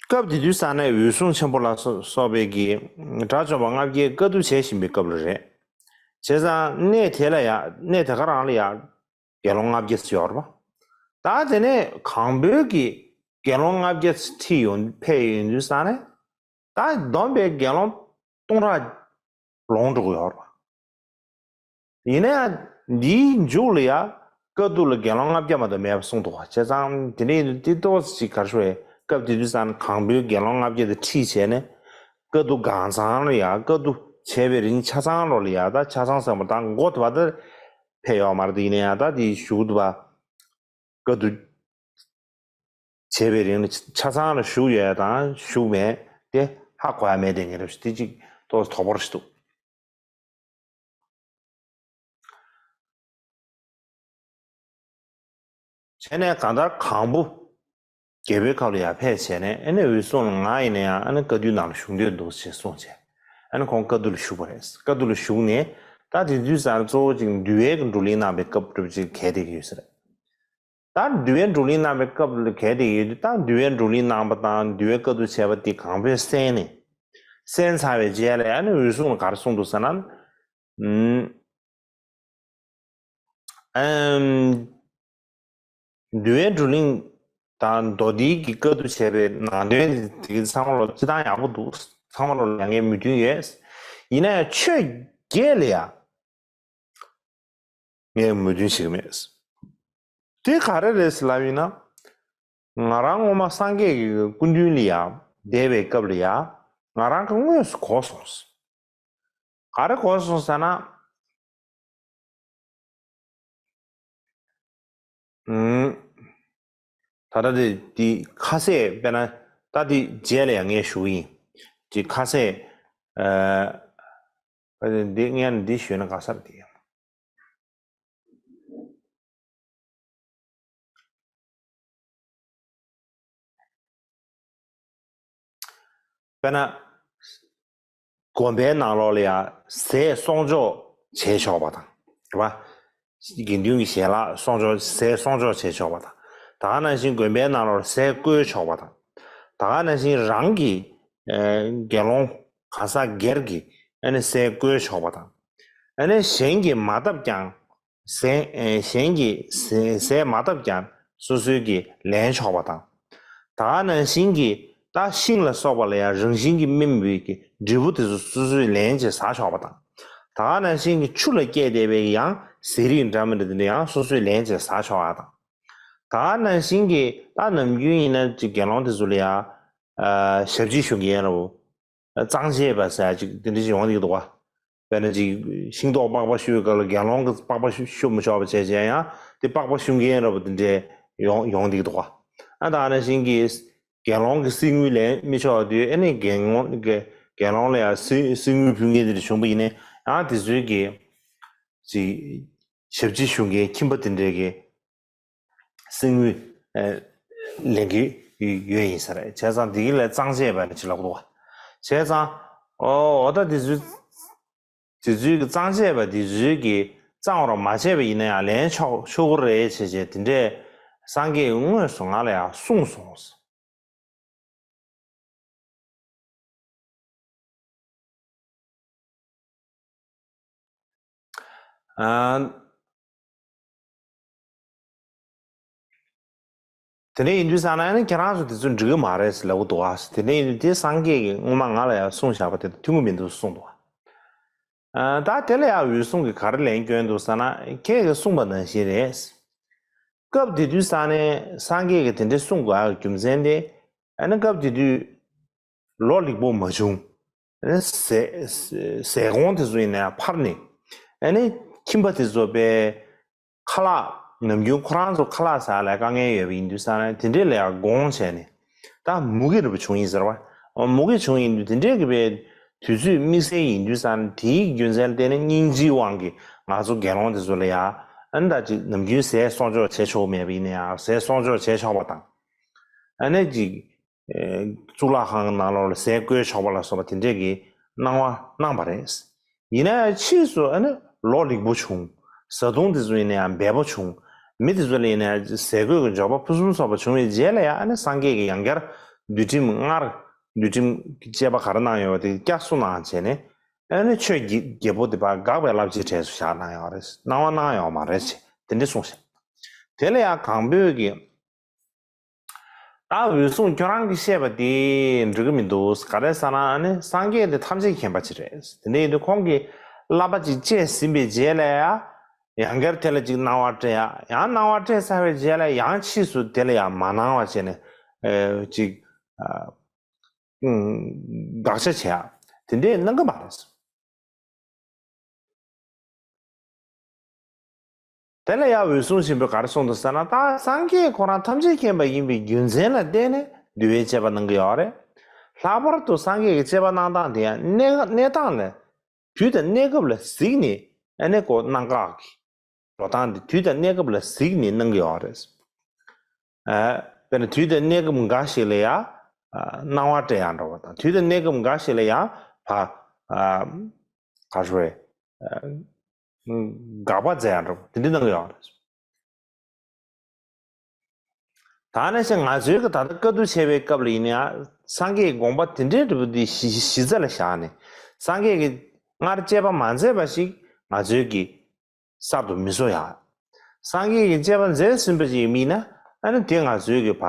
སྐབས་དེ་དུས་ས་ནས་འོད་སྲུང་ཆེན་པོ་ལ་སོ་སོགས་པའི་གི་དགྲ་བཅོམ་པ་ལྔ་བརྒྱའི་བཀའ་བསྡུ་བྱེད་བཞིན་པའི་སྐབས་ལ་རེད། བྱས་ཙང་གནས་དེ་ལ་ཡང་། གནས་དེ་ག་རང་ལ་ཡང་དགེ་སློང་ལྔ་བརྒྱ་ཙམ་ཡོད་རེད་པ། ད་དེ་ནས་གང་པོའི་གི་དགེ་སློང་ལྔ་བརྒྱ་ཙམ་ཁྲིད་ཡོང་ཕེབས་ཡོང་དུས་ས་ནས། ད་བསྡོམས་པའི་དགེ་སློང་སྟོང་ཕྲག་ལོངས་འགྲོ་གི་ཡོད་རེད་པ། ཡིན་ན་ཡང་འདིའི་མཇུག་ལ་ཡང་བཀའ་བསྡུ་ལ་དགེ་སློང་ལྔ་བརྒྱ་མ་གཏོགས་མེད་པ་གསུངས་འདུག་བ། བྱས་ཙང་དེ་འདྲ་ཡིན་དུས་དེ་ཏོག་ཙམ་ཅིག་ག་རེ་ཞུ་དགོས། སྐབས་དེ་དུས་ཙང་གང་པོའི་དགེ་སློང་ལྔ་བརྒྱ་དེ་ཁྲིད་བྱས་ནས་བཀའ་བསྡུ་གང་ཚང་ལ་ཡང་། བཀའ་བསྡུ་བྱས་པའི་རིང་ཆ་ཚང་ལོག་ལ་ཡང་། ད་ཆ་ཚང་ཟེར་བ་དང་མགོ་དེ་བར་དུ་ཕེབས་ཡོད་མ་རེད་དེ། ཡིན་ན་ཡང་ད་དེ་གཞུག་ཏུ་བ་བཀའ་བསྡུ་བྱས་པའི་རིང་ལ་ཆ་ཚང་ལ་བཞུགས་ཡོད་དང་བཞུགས་མེད་དེ་ཧ་གོ་ཡ་མེད་དེ། ངེས་རབས་ཤིག་དེ་གཅིག་ཏོག་ཙམ་དོགས་པ་རེ་ཞིག་འདུག་བྱས་ནས་གང་ལྟར་གང་པོ་རྒྱལ་པོའི་ཁབ་ལ་ཡར་ཕེབས་བྱས་ནས། ཨ་ནི་འོད་སྲུང་ལ་ང་ཡིན་ན་ཡང་ཨ་ནི་བཀའ་བསྡུའི་ནང་ལ་ཞུགས་འདོད་འདུག་ཅེས་གསུངས་བྱས། ཨ་ནི་ཁོང་བཀའ་བསྡུ་ལ་ཞུགས་པ་རེད། བཀའ་བསྡུ་ལ་ཞུགས་ནས་ད་དེ་དུས་ཙང་གཙོ་བོ་གཅིག་འདུལ་བའི་བགྲོ་གླེང་གནང་བའི་སྐབས་འདྲ་པོ་ཅིག་གལ་ཏེ་ཡོད་ས་རེད། ད་འདུལ་བའི་བགྲོ་གླེང་གནང་བའི་སྐབས་ལ་གལ་ཏེ་ཡོད་དུས། ད་འདུལ་བའི་བགྲོ་གླེང་གནང་བ་དང་འདུལ་བའི་བཀའ་བསྡུ་བྱས་པ་དེ་གང་པོས་གསན་ནས། གསན་ཚར་བའི་རྗེས་ལ་ཨ་ནི་འོད་སྲུང་ལ་ག་རེ་གསུངས་འདུག་ཟེར་ན། ཨུམ། ཨམ། འདུལ་བའི་བགྲོ་གླེང་དང་མདོ་སྡེའི་གི་བཀའ་བསྡུ་བྱས་པའི་ནང་དོན་དེ་ཚང་མ་ལོ་སྤྱི་བཏང་ཡག་པོ་འདུག་ཚང་མ་ལོ་ལ་ངས་མོས་མཐུན་ཡོད། ཡིན་ན་ཡང་ཆོས་བརྒྱད་ལ་ཡང་ངས་མོས་མཐུན་བྱེད་ཀྱི་མེད། དེ་ག་རེ་རེད་ཟེར་ལབ་ཡིན་ན། ང་རང་སྔོན་མ་སངས་རྒྱས་ཀྱི་སྐུ་མདུན་ལ་ཡང་བསྡད་པའི་སྐབས་ལ་ཡང་ང་རང་གི་དངོས་སུ་གོ་སོང་། ག་རེ་གོ་སོང་ཟེར་ན། ད་ལྟ་དེ་འདི་ཁ་ཟས་དཔེར་ན་ད་འདི་རྗེས་ལ་ཡང་ངས་ཞུ་གི་ཡིན། འདི་ཁ་ཟས། ཨ། འདི་ངས་འདི་ཞུས་ན་དགའ་ས་རེད་དེ། དཔེར་ན། དགོན་པའི་ནང་ལོགས་ལ་ཡང་ཟས་གསོག་འཇོག་བྱས་ཆོག་པ་དང་། རེད་པ། དགེ་འདུན་གྱི་ཞལ་ལག་གསོག་འཇོག་ཟས་གསོག་འཇོག་བྱས་ཆོག་པ་དང་། ད་ག་ནང་བཞིན་དགོན་པའི་ནང་ལོགས་ཟས་བསྐོལ་ཆོག་པ་དང་། ད་ག་ནང་བཞིན་རང་གི་ཨ་དགེ་སློང་གང་ཟག་སྒེར་གྱི་ཨ་ནི་ཟས་བསྐོལ་ཆོག་པ་དང་། ཨ་ནི་གཞན་གྱིས་མ་བཏབ་ཀྱང་། ཟས། ཨེ། གཞན་གྱིས་ཟས་ཟས་མ་བཏབ་ཀྱང་སོ་སོའི་གི་ལེན་ཆོག་པ་དང་། ད་ག་ནང་བཞིན་གྱི་ད་ཤིང་ལ་སོགས་པ་ལ་ཡང་རང་བཞིན་གྱིས་སྨིན་པའི་གི་འབྲས་བུ་དེ་ཚོ་སོ་སོས་ལེན་བྱས་ཟ་ཆོག་པ་དང་། ད་ག་ནང་བཞིན་གྱི་ཆུ་ལ་སྐྱེས་བསྡད་པའི་ཡང་ཟས་རིགས་འདྲ་མི་འདྲ་དེ་འདྲ་ཡང་སོ་སོས་ལེན་བྱས་ཟ་ཆོག་པ་དང་། ད་ག་ནང་བཞིན་གྱི་ད་ནམ་རྒྱུན་ཡིན་ན་ཅིག་དགེ་སློང་དེ་ཚོ་ལ་ཡང་ཨ་ཞབས་ཕྱི་ཞུ་མཁན་ར་བོ། གཙང་བཅད་པ་ཟེར་ཡ་ཅིག་དེ་འདྲ་ཞིག་ཡོང་བསྡད་ཀྱི་འདུག་ག་དཔེར་ན་ཅིག་ཤིང་ཏོག་པགས་པ་བཤུ་བའི་སྐབས་ལ་དགེ་སློང་གིས་པགས་པ་བཤུ་བཤུ་མི་ཆོག་པ་བྱས་བྱས་ཡང་དེ་པགས་པ་བཤུ་མཁན་འདྲ་པོ་དེ་འདྲས་ཡོང་ཡོང་བསྡད་ཀྱི་འདུག་ག་ཨ་ད་ག་ནང་བཞིན་གྱི་དགེ་སློང་གིས་གསེར་དངུལ་ལེན་མི་ཆོག་དུས་ཨ་ནི་དགེ་སློང་གིས་དགེ་སློང་ལ་ཡང་གསེར་གསེར་དངུལ་ཕུལ་མཁན་དེ་འདྲ་བྱུང་པ་ཡིན་ནའི་ཡང་དེ་ཚོའི་གི་ཅིག་ཞབས་ཕྱི་ཞུ་མཁན་ཁྱིམ་པ་དེ་འདྲས་ཀྱི། གསེར་དངུལ་ཨེ་ལེན་གྱི་ཡོད་ཡིན་ས་རེད། བྱས་ཙང་འདི་གི་ལས་གཙང་བཅད་པ་ནི་ཅི་ལབ་འདུག་བ། བྱས་ཙང་ཨོ་ཨོ་ད་འདི་ཚོའི་དེ་ཚོའི་གི་གཙང་བཅད་པ་འདི་ཚོའི་གི་གཙང་བར་མ་བྱས་པ་ཡིན་ན་ཡང་ལེན་ཆོག་ཆོག་གི་རེད་བྱས་བྱས་དེ་འདྲས་སངས་རྒྱས་ཀྱིས་དངོས་སུ་ང་ལ་ཡང་གསུངས་སོང་། ཨ། དེ་འདྲ་ཡིན་དུས་ཙང་ན་ཨ་ནི་ཁྱེད་རང་ཚོ་དེ་ཚོ་འགྲིག་གི་མ་རེད་ཟེར་ལབ་ཀྱི་འདུག་ཨ། དེ་འདྲ་ཡིན་དུས་དེ་སངས་རྒྱས་ཀྱིས་སྔོན་མ་ང་ལ་ཡང་གསུངས་བཞག་པ་དེ་མཐུན་གྱི་མི་འདུག་གསུངས་འདུག་ཨ། ཨ། ད་དེ་ལ་ཡང་འོད་སྲུང་གིས་ག་རེ་ལན་བསྐྱོན་འདུག་ཟེར་ན་ཁྱེད་ཀྱིས་གསུངས་པ་ནང་བཞིན་རེད། སྐབས་དེ་དུས་ཙང་ནས་སངས་རྒྱས་ཀྱིས་དེ་འདྲ་གསུངས་དགོས་ཡག་གི་རྒྱུ་མཚན་དེ། ཨ་ནི་སྐབས་དེ་དུས་ལོ་ལེགས་པོ་མ་བྱུང་། ཨ་ནི་ཟས་ཟས་གོང་དེ་ཚོ་ཡིན་ན་ཡང་འཕར་ནས། ཨ་ནི་ཁྱིམ་པ་དེ་ཚོ་དཔེ་ཁ་ལག་ནམ་རྒྱུན་ཁོ་རང་ཚོ་ཁ་ལག་ཟ་ཡག་ལ་དཀའ་ངལ་ཡོད་པ་ཡིན་དུས་ཙང་ནས་དེ་འདྲས་ལ་ཡང་དགོངས་བྱས་ནས་ད་མུ་གེ་འདྲ་པོ་བྱུང་ཡིན་ཟེར་བ། མུ་གེ་བྱུང་ཡིན་དུས་དེ་འདྲས་ཀྱི་དཔེ་དུས་ཚོད་དམིགས་བསལ་ཡིན་དུས་ཙང་ནས་དེའི་རྒྱུ་མཚན་ལ་བརྟེན་ནས་སྙིང་རྗེའི་དབང་གིས་ང་ཚོ་དགེ་སློང་དེ་ཚོ་ལ་ཡང་ཨ་ནི་ད་ཅིག་ནམ་རྒྱུན་ཟས་གསོག་འཇོག་བྱེད་ཆོག་མེད་པ་ཡིན་ན་ཡང་ཟས་གསོག་འཇོག་བྱེད་ཆོག་པ་དང་། ཨ་ནི་ཅིག་གཙུག་ལག་ཁང་གི་ནང་ལོགས་ལ་ཟས་བསྐོལ་ཆོག་པ་ལ་སོགས་པ་དེ་འདྲས་ཀྱི་གནང་བ་གནང་བ་རེད། ཡིན་ན་ཡང་ཕྱིས་སུ་ཨ་ནི་ལོ་ལེགས་པོ་བྱུང་། བཟའ་བཏུང་དེ་ཚོ་ཡིན་ན་ཡང་འབེལ་པོ་བྱུང་། མི་དེ་ཚོ་ལ་ཡིན་ན་ཡང་ཟས་གོས་ཀྱི་འབྱོར་པ་ཕུན་སུམ་ཚོགས་པ་བྱུང་བའི་རྗེས་ལ་ཡང་ཨ་ནི་སངས་རྒྱས་ཀྱིས་ཡང་བསྐྱར་འདུལ་ཁྲིམས་སྔར་འདུལ་ཁྲིམས་ཀྱི་བཅས་པ་ག་རེ་གནང་ཡོད་པ་དེ་བསྐྱར་གསོ་གནང་བྱས་ནས་ཨ་ནི་ཆོས་བརྒྱད་པོ་དེ་ཕར་འགག་པའི་བསླབ་བྱའི་གྲས་སུ་བཞག་གནང་ཡོད་རེད། གནང་བ་གནང་ཡོད་མ་རེད་ཅེས་དེ་འདྲས་གསུངས་ཤག་དེ་ལ་ཡང་གང་པོས་ཀྱིས། ད་འོད་སྲུང་ཁྱོད་རང་གིས་བཤད་པ་དེ་འགྲིག་གི་མི་འདུག་ག་རེ་ཟེར་ན་ཨ་ནི་སངས་རྒྱས་དེ་ཐམས་ཅད་མཁྱེན་པ་ཅིག་རེད། དེ་འདྲ་ཡིན་དུས་ཁོང་གིས་བསླབ་པ་ཅིག་བཅས་ཟིན་པའི་རྗེས་ལ་ཡང་ཡང་བསྐྱར་དེ་ལ་ཅིག་གནང་བ་སྤྲད་ཡ། ཡང་གནང་བ་སྤྲད་ཚར་བའི་རྗེས་ལ་ཡང་ཕྱིས་སུ་དེ་ལ་ཡང་མ་གནང་བ་བྱས་ནས་ཨ་ཅིག་ཨ་ཨུམ་དགག་བྱ་བྱེད་ཡ་དེ་འདྲས་གནང་གི་མ་རེད། དེ་ལ་ཡང་འོད་སྲུང་ཆེན་པོས་ག་རེ་གསུངས་འདུག་ཟེར་ན། ད་སངས་རྒྱས་ཁོ་རང་ཐམས་ཅད་མཁྱེན་པ་ཡིན་པའི་རྒྱུ་མཚན་ལ་བརྟེན་ནས་འདུལ་བའི་བཅས་པ་གནང་གི་ཡོད་རེད། ལྷག་པར་དུ་སངས་རྒྱས་ཀྱི་བཅས་པ་གནང་སྟངས་དེ་ཡང་གནས་གནས་སྟངས་ལ་དུས་དང་གནས་སྐབས་ལ་གཟིགས་ནས་ཨ་ནི་ཁོ་གནང་བཀག་གི་འགྲོ་སྟངས་དེ་དུས་དང་གནས་སྐབས་ལ་གཟིགས་ནས་གནང་གི་ཡོད་རེད། ཨ། དཔེར་ན་དུས་དང་གནས་སྐབས་འགའ་ཞིག་ལ་ཡང་ཨ་གནང་བ་སྤྲད་ཡག་འགྲོ་བ་དང་། དུས་དང་གནས་སྐབས་འགའ་ཞིག་ལ་ཡང་ཕ་ཨ་ག་རེ་ཟེར་དགག་པ་མཛད་ཡག་འགྲོ་བ་དེ་འདྲ་གནང་གི་ཡོད་རེད། ད་ནང་བཞིན་ང་ཚོའི་གི་ད་ལྟ་བཀའ་བསྡུ་བྱས་པའི་སྐབས་ལ་ཡིན་ན་ཡང་སངས་རྒྱས་ཀྱི་དགོངས་པ་དེ་འདྲའི་འདྲ་པོ་འདི་གཞི་གཞི་རྩ་ལ་བཞག་ནས་སངས་རྒྱས་ཀྱིས་སྔར་བཅས་པ་མ་མཛད་པ་ཞིག་ང་ཚོའི་གི་གསར་དུ་མི་བཟོ་ཡག་སངས་རྒྱས་ཀྱི་བཅས་པ་མཛད་ཟིན་པ་ཅིག་མིན་ན། ཨ་ནི་དེ་ང་ཚོའི་གི་ཕ་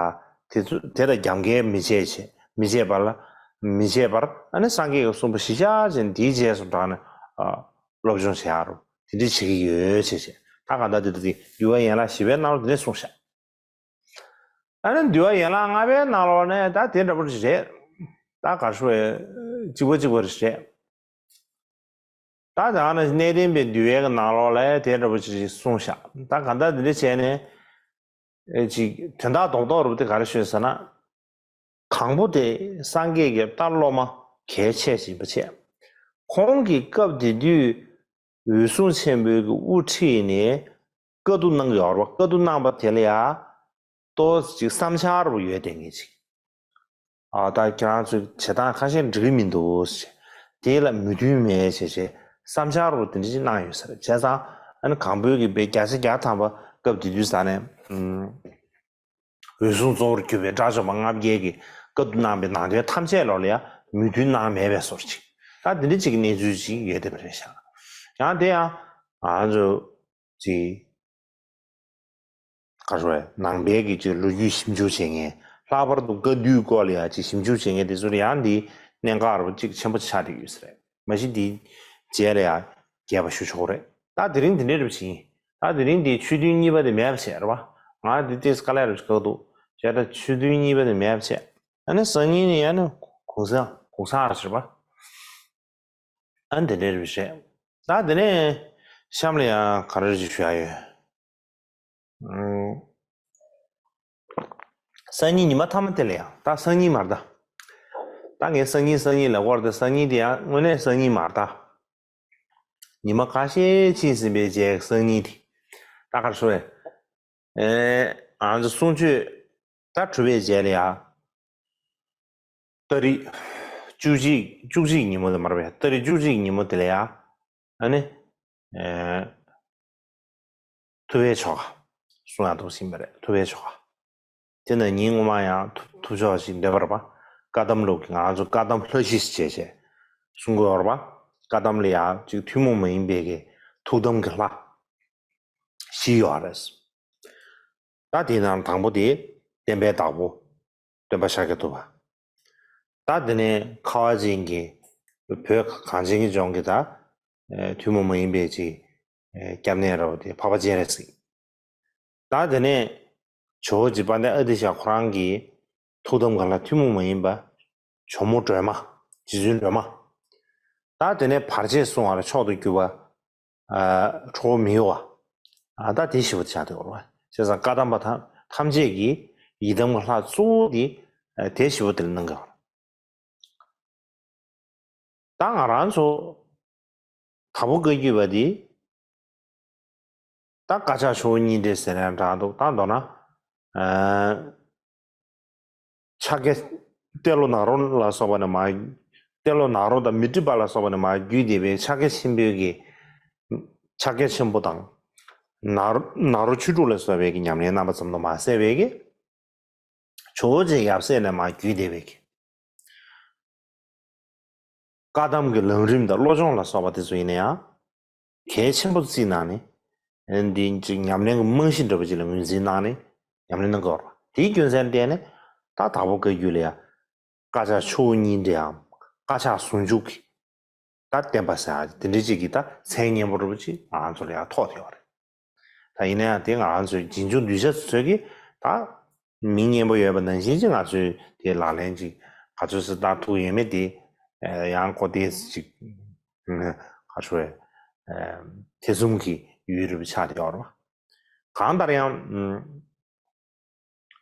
དེ་ཚོ་དེ་ལ་རྒྱབ་འགལ་མི་བྱེད་བྱེད་མི་བྱེད་པར་ལ་མི་བྱེད་པར། ཨ་ནི་སངས་རྒྱས་ཀྱིས་གསུངས་པ་གཞི་བཞག་ཅན་དེའི་རྗེས་སུ་འབྲངས་ནས་སློབ་སྦྱོང་བྱེད་ཡག་རུ་དེ་འདྲ་བྱེད་ཀྱི་ཡོད་ཅེས་བྱས། ད་གང་ལྟར་དེ་ལྟ་སྟེ་འདུལ་བ་ཡན་ལག་བཞི་པའི་ནང་ལ་དེ་འདྲ་གསུངས་བཞག་ཨ་ནི་འདུལ་བ་ཡན་ལག་ལྔ་པའི་ནང་ལོགས་ནས་ད་དེ་འདྲ་པོ་རེད། ད་ག་ཤོ་བའི་གཅིག་པ་གཅིག་པ་རེད། ད་ད་ནི་གནས་བརྟན་པའི་འདུལ་བའི་ནང་ལོགས་ལ་དེ་འདྲ་པོ་ཅིག་གསུངས་བཞག་ད་ག་འདྲ་འདི་འདྲ་བྱས་ནས་ཅིག་དོན་དག་རྡོག་རྡོག་རུ་དེ་ག་རེ་ཤོད་ཟེར་ན། དང་པོ་དེ་སངས་རྒྱས་ཀྱི་ལྟ་སློབ་མ་གལ་ཆེ་ཞིག་ཡིན་པ་བྱས། ཁོང་གི་སྐབས་དེ་དུས་འོད་སྲུང་ཆེན་པོའི་གི་དབུ་ཁྲིད་ནས་བཀའ་བསྡུ་གནང་གི་ཡོད་རེད་བ། བཀའ་བསྡུ་གནང་པ་དེ་ལ་ཡ་ཏོག་ཙམ་ཅིག་བསམ་འཆར་རུ་ཡོད་དེ་ངེས་ཅིག་ཨ་ད་ཁྱེད་རང་ཚོས་བྱེད་སྟངས་ཁ་ཤས་འགྲིག་གི་མི་འདུག་ཟེར། དེ་ལ་མོས་མཐུན་མེད་ཟེར་བྱས་བསམ་འཆར་རུ་དེ་འདྲ་ཅིག་གནང་ཡོད་ས་རེད། བྱས་ཙང་ཨ་ནི་སྒང་པོའི་གི་དཔེ་བརྒྱ་ཆ་བརྒྱ་ཐམ་པ་སྐབས་དེ་དུས་ས་ནས་ཨུམ། འོད་སྲུང་གཙོ་བོར་གྱུར་པའི་དགྲ་བཅོམ་པ་ལྔ་བརྒྱས་ཀྱིས་བཀའ་བསྡུ་གནང་པའི་ནང་དོན་ཐམས་ཅད་ལོག་ལ་ཡང་མོས་མཐུན་གནང་མེད་པའི་བཟོ་འདྲ་ཅིག་ད་འདི་འདྲ་ཅིག་གི་གནས་ཚུལ་ཅིག་ཡོད་བསྡད་པ་རེད་ཤག་ཡང་དེ་ཡང་ང་ཚོ་ཅིག་ག་རེ་ཟེར་ནང་པའི་གི་ཅིག་ལོ་རྒྱུས་ཞིབ་འཇུག་བྱེད་མཁན། ལྷག་པར་དུ་བཀའ་བསྡུའི་སྐོར་ལ་ཡང་ཅིག་ཞིབ་འཇུག་བྱེད་མཁན་དེ་ཚོ་ལ་ཡང་འདི་གནད་འགག་རུ་ཅིག་ཆེན་པོ་ཆགས་བསྡད་ཡོད་ས་རེད། མ་གཞི་འདིའི་རྗེས་ལ་ཡང་རྒྱས་པ་ཞུ་ཆོག་གི་རེད། ད་དེ་རིང་འདི་འདྲའི་རུ་ཕྱིན། ད་དེ་རིང་འདི་ཆོས་ཐུན་གཉིས་པ་དེ་མེད་པ་བྱས་རེད་པ། ང་འདི་ཏོག་ཙམ་དཀའ་ལས་རུ་ཞིག་འདུག་བྱས་ད་ཆོས་ཐུན་གཉིས་པ་དེ་མེད་པ་བྱས། ཨ་ནི་སང་ཉིན་ནས་ཡང་ནི་གུང་སེང་གུང་སེང་རེད་པ། ཨ་ནི་དེ་འདྲའི་རུ་བྱས། ད་དེ་ནས་གཤམ་ལ་ཡང་ག་རེ་ཞིག་ཞུ་ཡ་ཡོད། ཨུམ། སང་ཉིན་ཉི་མ་མཐའ་མ་དེ་ལ་ཡང་ད་སང་ཉིན་མ་རེད་ད། ད་ངས་སང་ཉིན་སང་ཉིན་ལབ་ཀྱི་ཡོད་རེད་དེ་སང་ཉིན་དེ་ཡང་དངོས་གནས་སང་ཉིན་མ་རེད་ད། ཉི་མ་ཁ་ཤས་ཕྱིན་ཟིན་པའི་རྗེས་སང་ཉིན་དེ། ད་ག་རེ་ཞུ་དགོས་རེད། ཨེ། ང་ཚོ་གསུང་ཆོས་ད་གྲུབ་པའི་རྗེས་ལ་ཡ། ཏ་རིག་བཅུ་གཅིག་བཅུ་གཅིག་ཉིན་མོ་དེ་མ་རེད་པས། ཏ་རིག་བཅུ་གཅིག་ཉིན་མོ་དེ་ལ་ཡ། ཨ་ནི། ཨེ། ཐུབ་པའི་ཆོ་ག་གསུང་ཡག་འདུག་ཟིན་པ་རེད། ཐུབ་པའི་ཆོ་ག་དེ་ན་ཉིན་སྔོན་མ་ཡང་ཐུབ་ཐུབ་ཆོ་ག་ཞིག་འདོན་པ་རེད་པ། བཀའ་གདམས་ལུགས་ཀྱི་ང་ཚོ་བཀའ་གདམས་ལྷ་བཞི་ཞེས་བྱས་གསུང་གི་ཡོད་རེད་པ། བཀའ་གདམས་ལ་ཡང་ཅིག་ཐུན་མོང་མ་ཡིན་པའི་གི་ཐུགས་དམ་གྱི་ལྷ་བཞི་ཡོད་རེད། ད་དེའི་ནང་དང་པོ་དེ་བསྟན་པའི་བདག་པོ་སྟོན་པ་ཤཱཀྱ་ཐུབ་པ། ད་དེ་ནས་ཁ་བ་ཅན་གྱི་བོད་གངས་ཅན་གྱི་ལྗོངས་ཀྱི་ད་ཐུན་མོང་མ་ཡིན་པའི་ཅིག་སྐྱབས་གནས་རབ་དེ་འཕགས་པ་སྤྱན་རས་གཟིགས། ད་དེ་ནས་ཇོ་བོ་རྗེ་དཔལ་ལྡན་ཨ་ཏི་ཤ་ཁོ་རང་གི་ཐུགས་དམ་གྱི་ལྷ་ཐུན་མོང་མ་ཡིན་པ། ཇོ་མོ་སྒྲོལ་མ། རྗེ་བཙུན་སྒྲོལ་མ། ད་དེ་ནས་བར་ཆད་སྲུང་བ་ལ་མཆོག་ཏུ་གྱུར་པ། ཨ། ཁྲོ་བོ་མི་གཡོ་བ། ཨ། ད་དེ་བཞི་པོ་ཆགས་བསྡད་ཡོད་རེད་པ། བྱས་ཙང་བཀའ་གདམས་པ་དང་ཐམས་ཅད་ཀྱི་ཡི་དམ་གྱི་ལྷ་གཙོ་བོ་དེ་དེ་བཞི་པོ་དེ་ལ་གནང་གི་ཡོད་རེད། ད་ང་རང་ཚོ་དྭགས་པོ་བཀའ་བརྒྱུད་པ་འདི་ད་བཀའ་ཕྱག་ཆུ་བོ་གཉིས་འདྲེས་ཟེར་ནའང་འདྲ་འདུག་ད་མདོར་ན། ཨ། ཕྱག་རྒྱ་ཏེ་ལོ་ནཱ་རོ་ལ་སོགས་པ་ནས་མར། ཏེ་ལོ་ནཱ་རོ་དང་མཻ་ཏྲི་པ་ལ་སོགས་པ་ནས་མར་བརྒྱུད་བསྡད་པའི་ཕྱག་རྒྱ་ཆེན་པོའི་གི། ཕྱག་རྒྱ་ཆེན་པོ་དང་། ནཱ་རོ་ནཱ་རོ་ཆོས་དྲུག་ལ་སོགས་པའི་གི་ཉམས་ལེན་རྣམ་པ་ཙམ་དུ་མ་ཟད་པའི་གི། ཇོ་བོ་རྗེ་ཡབ་སྲས་ནས་མར་བརྒྱུད་བསྡད་པའི་གི། བཀའ་གདམས་ཀྱི་ལམ་རིམ་དང་བློ་སྦྱོང་ལ་སོགས་པ་དེ་ཚོ་ཡིན་ན་ཡང་། གལ་ཆེན་པོ་བརྩིས་གནང་ནས། འདི་ཅིག་ཉམས་ལེན་གྱི་རྨང་གཞི་འདྲ་པོ་ཅིག་ལ་ངོས་འཛིན་གནང་ནས་ཉམས་ལེན་གནང་དགོས་པ་རེད། དེའི་རྒྱུ་མཚན་བརྟེན་ནས་ད་དྭགས་པོ་བཀའ་བརྒྱུད་ལ་ཡང་། བཀའ་ཕྱག་ཆུ་བོ་གཉིས་འདྲེའམ། བཀའ་ཕྱག་ཟུང་འཇུག་གི། ད་བསྟན་པ་ཟེར་ཡ་དེ་འདྲ་ཅིག་གི་ད་མཚན་སྙན་པོ་འདྲ་པོ་ཅིག་ང་ཚོ་ལ་ཡང་ཐོགས་བསྡད་ཡོད་རེད། ད་ཡིན་ན་ཡང་དེ་ང་རང་ཚོའི་རྗེས་འཇུག་གདུལ་བྱ་ཚོས་ཀྱིས་ད་མིང་སྙན་པོ་ཡོད་པ་ནང་བཞིན་ཅིག་ང་ཚོས་དེ་ལག་ལེན་ཅིག་ག་ཚོད་ཙམ་བསྟར་ཐུབ་ཡོད་མེད་དེ་ཡང་ཁོ་དེ་ཅིག་ག་ཚོད་ཐེ་ཚོམ་གྱི་ཡུལ་རེད་པ་ཆགས་བསྡད་ཡོད་རེད་པ། གང་ལྟར་ཡང་།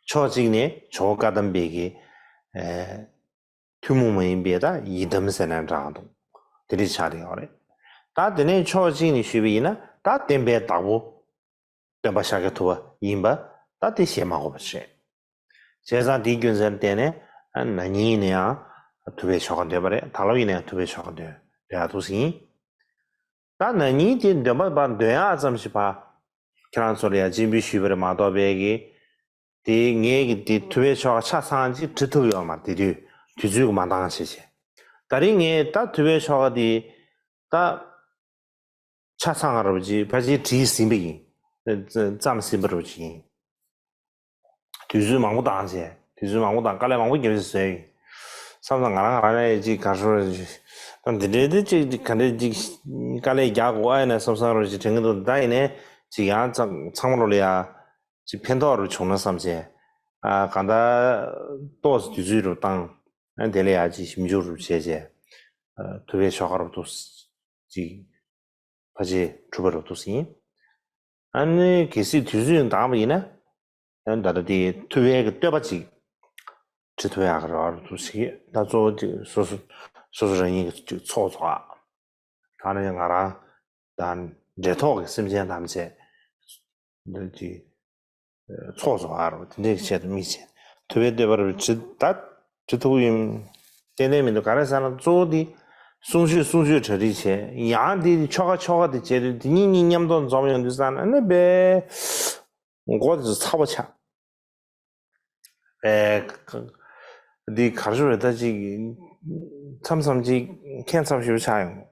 ཕྱོགས་གཅིག་ནས་ཇོ་བོ་བཀའ་གདམས་པའི་གི། ཨེ། ཐུན་མོང་མ་ཡིན་པའི་ད་ཡི་དམ་ཟེར་ན་འདྲ་འདུག་དེ་འདྲ་ཆགས་བསྡད་ཡོད་རེད། ད་དེ་ནས་ཕྱོགས་གཅིག་ནས་ཞུས་པ་ཡིན་ན་ད་བསྟན་པའི་བདག་པོ། སྟོན་པ་ཤཱཀྱ་ཐུབ་པ་ཡིན་པ་ད་དེ་བཤད་མ་དགོས་པ་རེད། བྱས་ཙང་དེའི་རྒྱུ་མཚན་བརྟེན་ནས་ན་ནིང་ཡིན་ན་ཡང་ཐུབ་པའི་ཆོ་ག་འདོན་པ་རེད། ད་ལོ་ཡིན་ན་ཡང་ཐུབ་པའི་ཆོ་ག་འདོན་འདོན་ཡག་འདུག་ཟིན། ད་ན་ནིང་དེ་འདོན་པ་བ་འདོན་ཡག་ཙམ་ཞིག་བ། ཁྱེད་རང་ཚོ་ལ་ཡང་སྤྱན་འབུལ་ཞུས་པ་རེད་མ་གཏོགས་པའི་གི། དེ་ངས་གི་དེ་ཐུབ་པའི་ཆོ་ག་ཆ་ཚང་ཅིག་བྲི་ཐུབ་ཡོད་མ་རེད། དེ་དུས་དུས་ཚོད་ཀྱི་མ་འདང་བྱས་བྱས། ད་རིང་ངས་ད་ཐུབ་པའི་ཆོ་ག་དེ་ད་ཆ་ཚང་རུ་ཅིག་ཕལ་ཆེར་བྲིས་ཟིན་པ་ཡིན། བརྩམས་ཟིན་པ་རུ་ཅིག་ཡིན། དུས་ཚོད་མང་པོ་བཏང་བྱས། དུས་ཚོད་མང་པོ་བཏང་། དཀའ་ལས་མང་པོ་བརྒྱབ་བྱས་བཟོས་ཡིན། བསམ་ན་ང་རང་ང་རང་ལ་ཅིག་ག་རེ་ཞུ་དགོས་རེད། ད་འདི་འདྲའི་འདི་ཅིག་ག་འདྲའི་ཅིག་དཀའ་ལས་རྒྱག་དགོས་ཨ་ཡིན་ན་བསམ་བསམ་རུ་ཅིག་དྲན་གྱི་འདུག་ད་ཡིན་ནའི་ཅིག་ཡང་ཚང་མ་ལོ་ལ་ཡ་ཅིག་ཕན་ཐོགས་རུ་བྱུང་ན་བསམ་བྱས། ཨ་གང་ལྟར་ཏོག་ཙམ་དུས་ཚོད་རུ་བཏང་། ཨ་དེ་ལ་ཡ་ཅིག་ཞིབ་འཇུག་རུ་བྱས་བྱས། ཨ་ཐུབ་པའི་ཆོ་ག་རུ་འདུག་ཅིག་ཕལ་ཆེར་གྲུབ་པ་རུ་འདུག་ཟིན། ཨ་ནི་གལ་སྲིད་དུས་ཚོད་འདང་བ་ཡིན་ན། ཨ་ནི་ད་ལྟ་དེ་ཐུབ་པའི་གི་བསྟོད་པ་ཅིག་བྲི་ཐུབ་ཡག་གི་རེ་བ་རུ་འདུག་ཟིན། ད་གཙོ་བོ་ཅིག་སོ་སོ་སོ་སོ་རང་ཉིད་ཀྱི་ཅིག་ཚོགས་རྫོགས་ཨ། ད་ནི་ང་རང་དང་འབྲེལ་ཐོགས་ཀྱི་སེམས་ཅན་ཐམས་ཅད་འདི་ཅིག་ཚོགས་རྫོགས་ཨ་རུ་དེ་འདྲའི་ཆེད་དུ་དམིགས་བྱས། ཐུབ་པའི་བསྟོད་པ་རུ་བྲི་ད་བྲི་ཐུབ་ཡིན། ཏན་ཏན་མི་འདུག་ག་རེ་ཟེར་ན་གཙོ་བོ་དེ་གསུང་ཆོས་གསུང་ཆོས་གྲ་སྒྲིག་བྱས། ཡང་དེ་ཆོ་ག་ཆོ་ག་དེ་བྱས་དུས་དེ་གཉིས་གཉིས་མཉམ་དུ་འཛོམས་ཡོང་དུས་ཙང་ཨ་ནི་དཔེ་མགོ་དེ་ཚ་པོ་ཆགས། ཨེ། འདི་གར་ཞུ་རེད། ད་ཅིག་མཚམས་མཚམས་ཅིག་ཁྱད་མཚར་ཞིག་ཆགས་ཡོང་།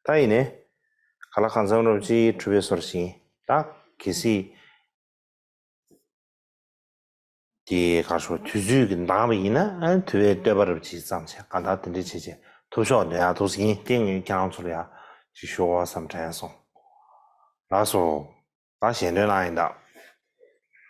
ད་ཡིན་ནའི་ག་ལ་གང་འཚམ་རོབ་ཅིག་གྲུབ་པའི་སོར་ཞིག་ད་གལ་སྲིད་དེ་གར་ཞུ་དུས་ཚོད་ཀྱི་འདང་བ་ཡིན་ན་ཨ་ཐུབ་པའི་བསྟོད་པ་རབ་ཅིག་བརྩམས་བྱས་གང་ལྟར་དེ་འདྲ་བྱས་བྱས་ཐུབ་ཤོག་འདོད་ཡག་འདུག་ཟིན། དེ་ངས་ཁྱེད་རང་ཚོར་ཡག་ཅིག་ཞུ་བ་བསམ་དྲན་སོང་། ལགས་སོ། ད་ཞལ་འདོན་གནང་ཡིན་ད།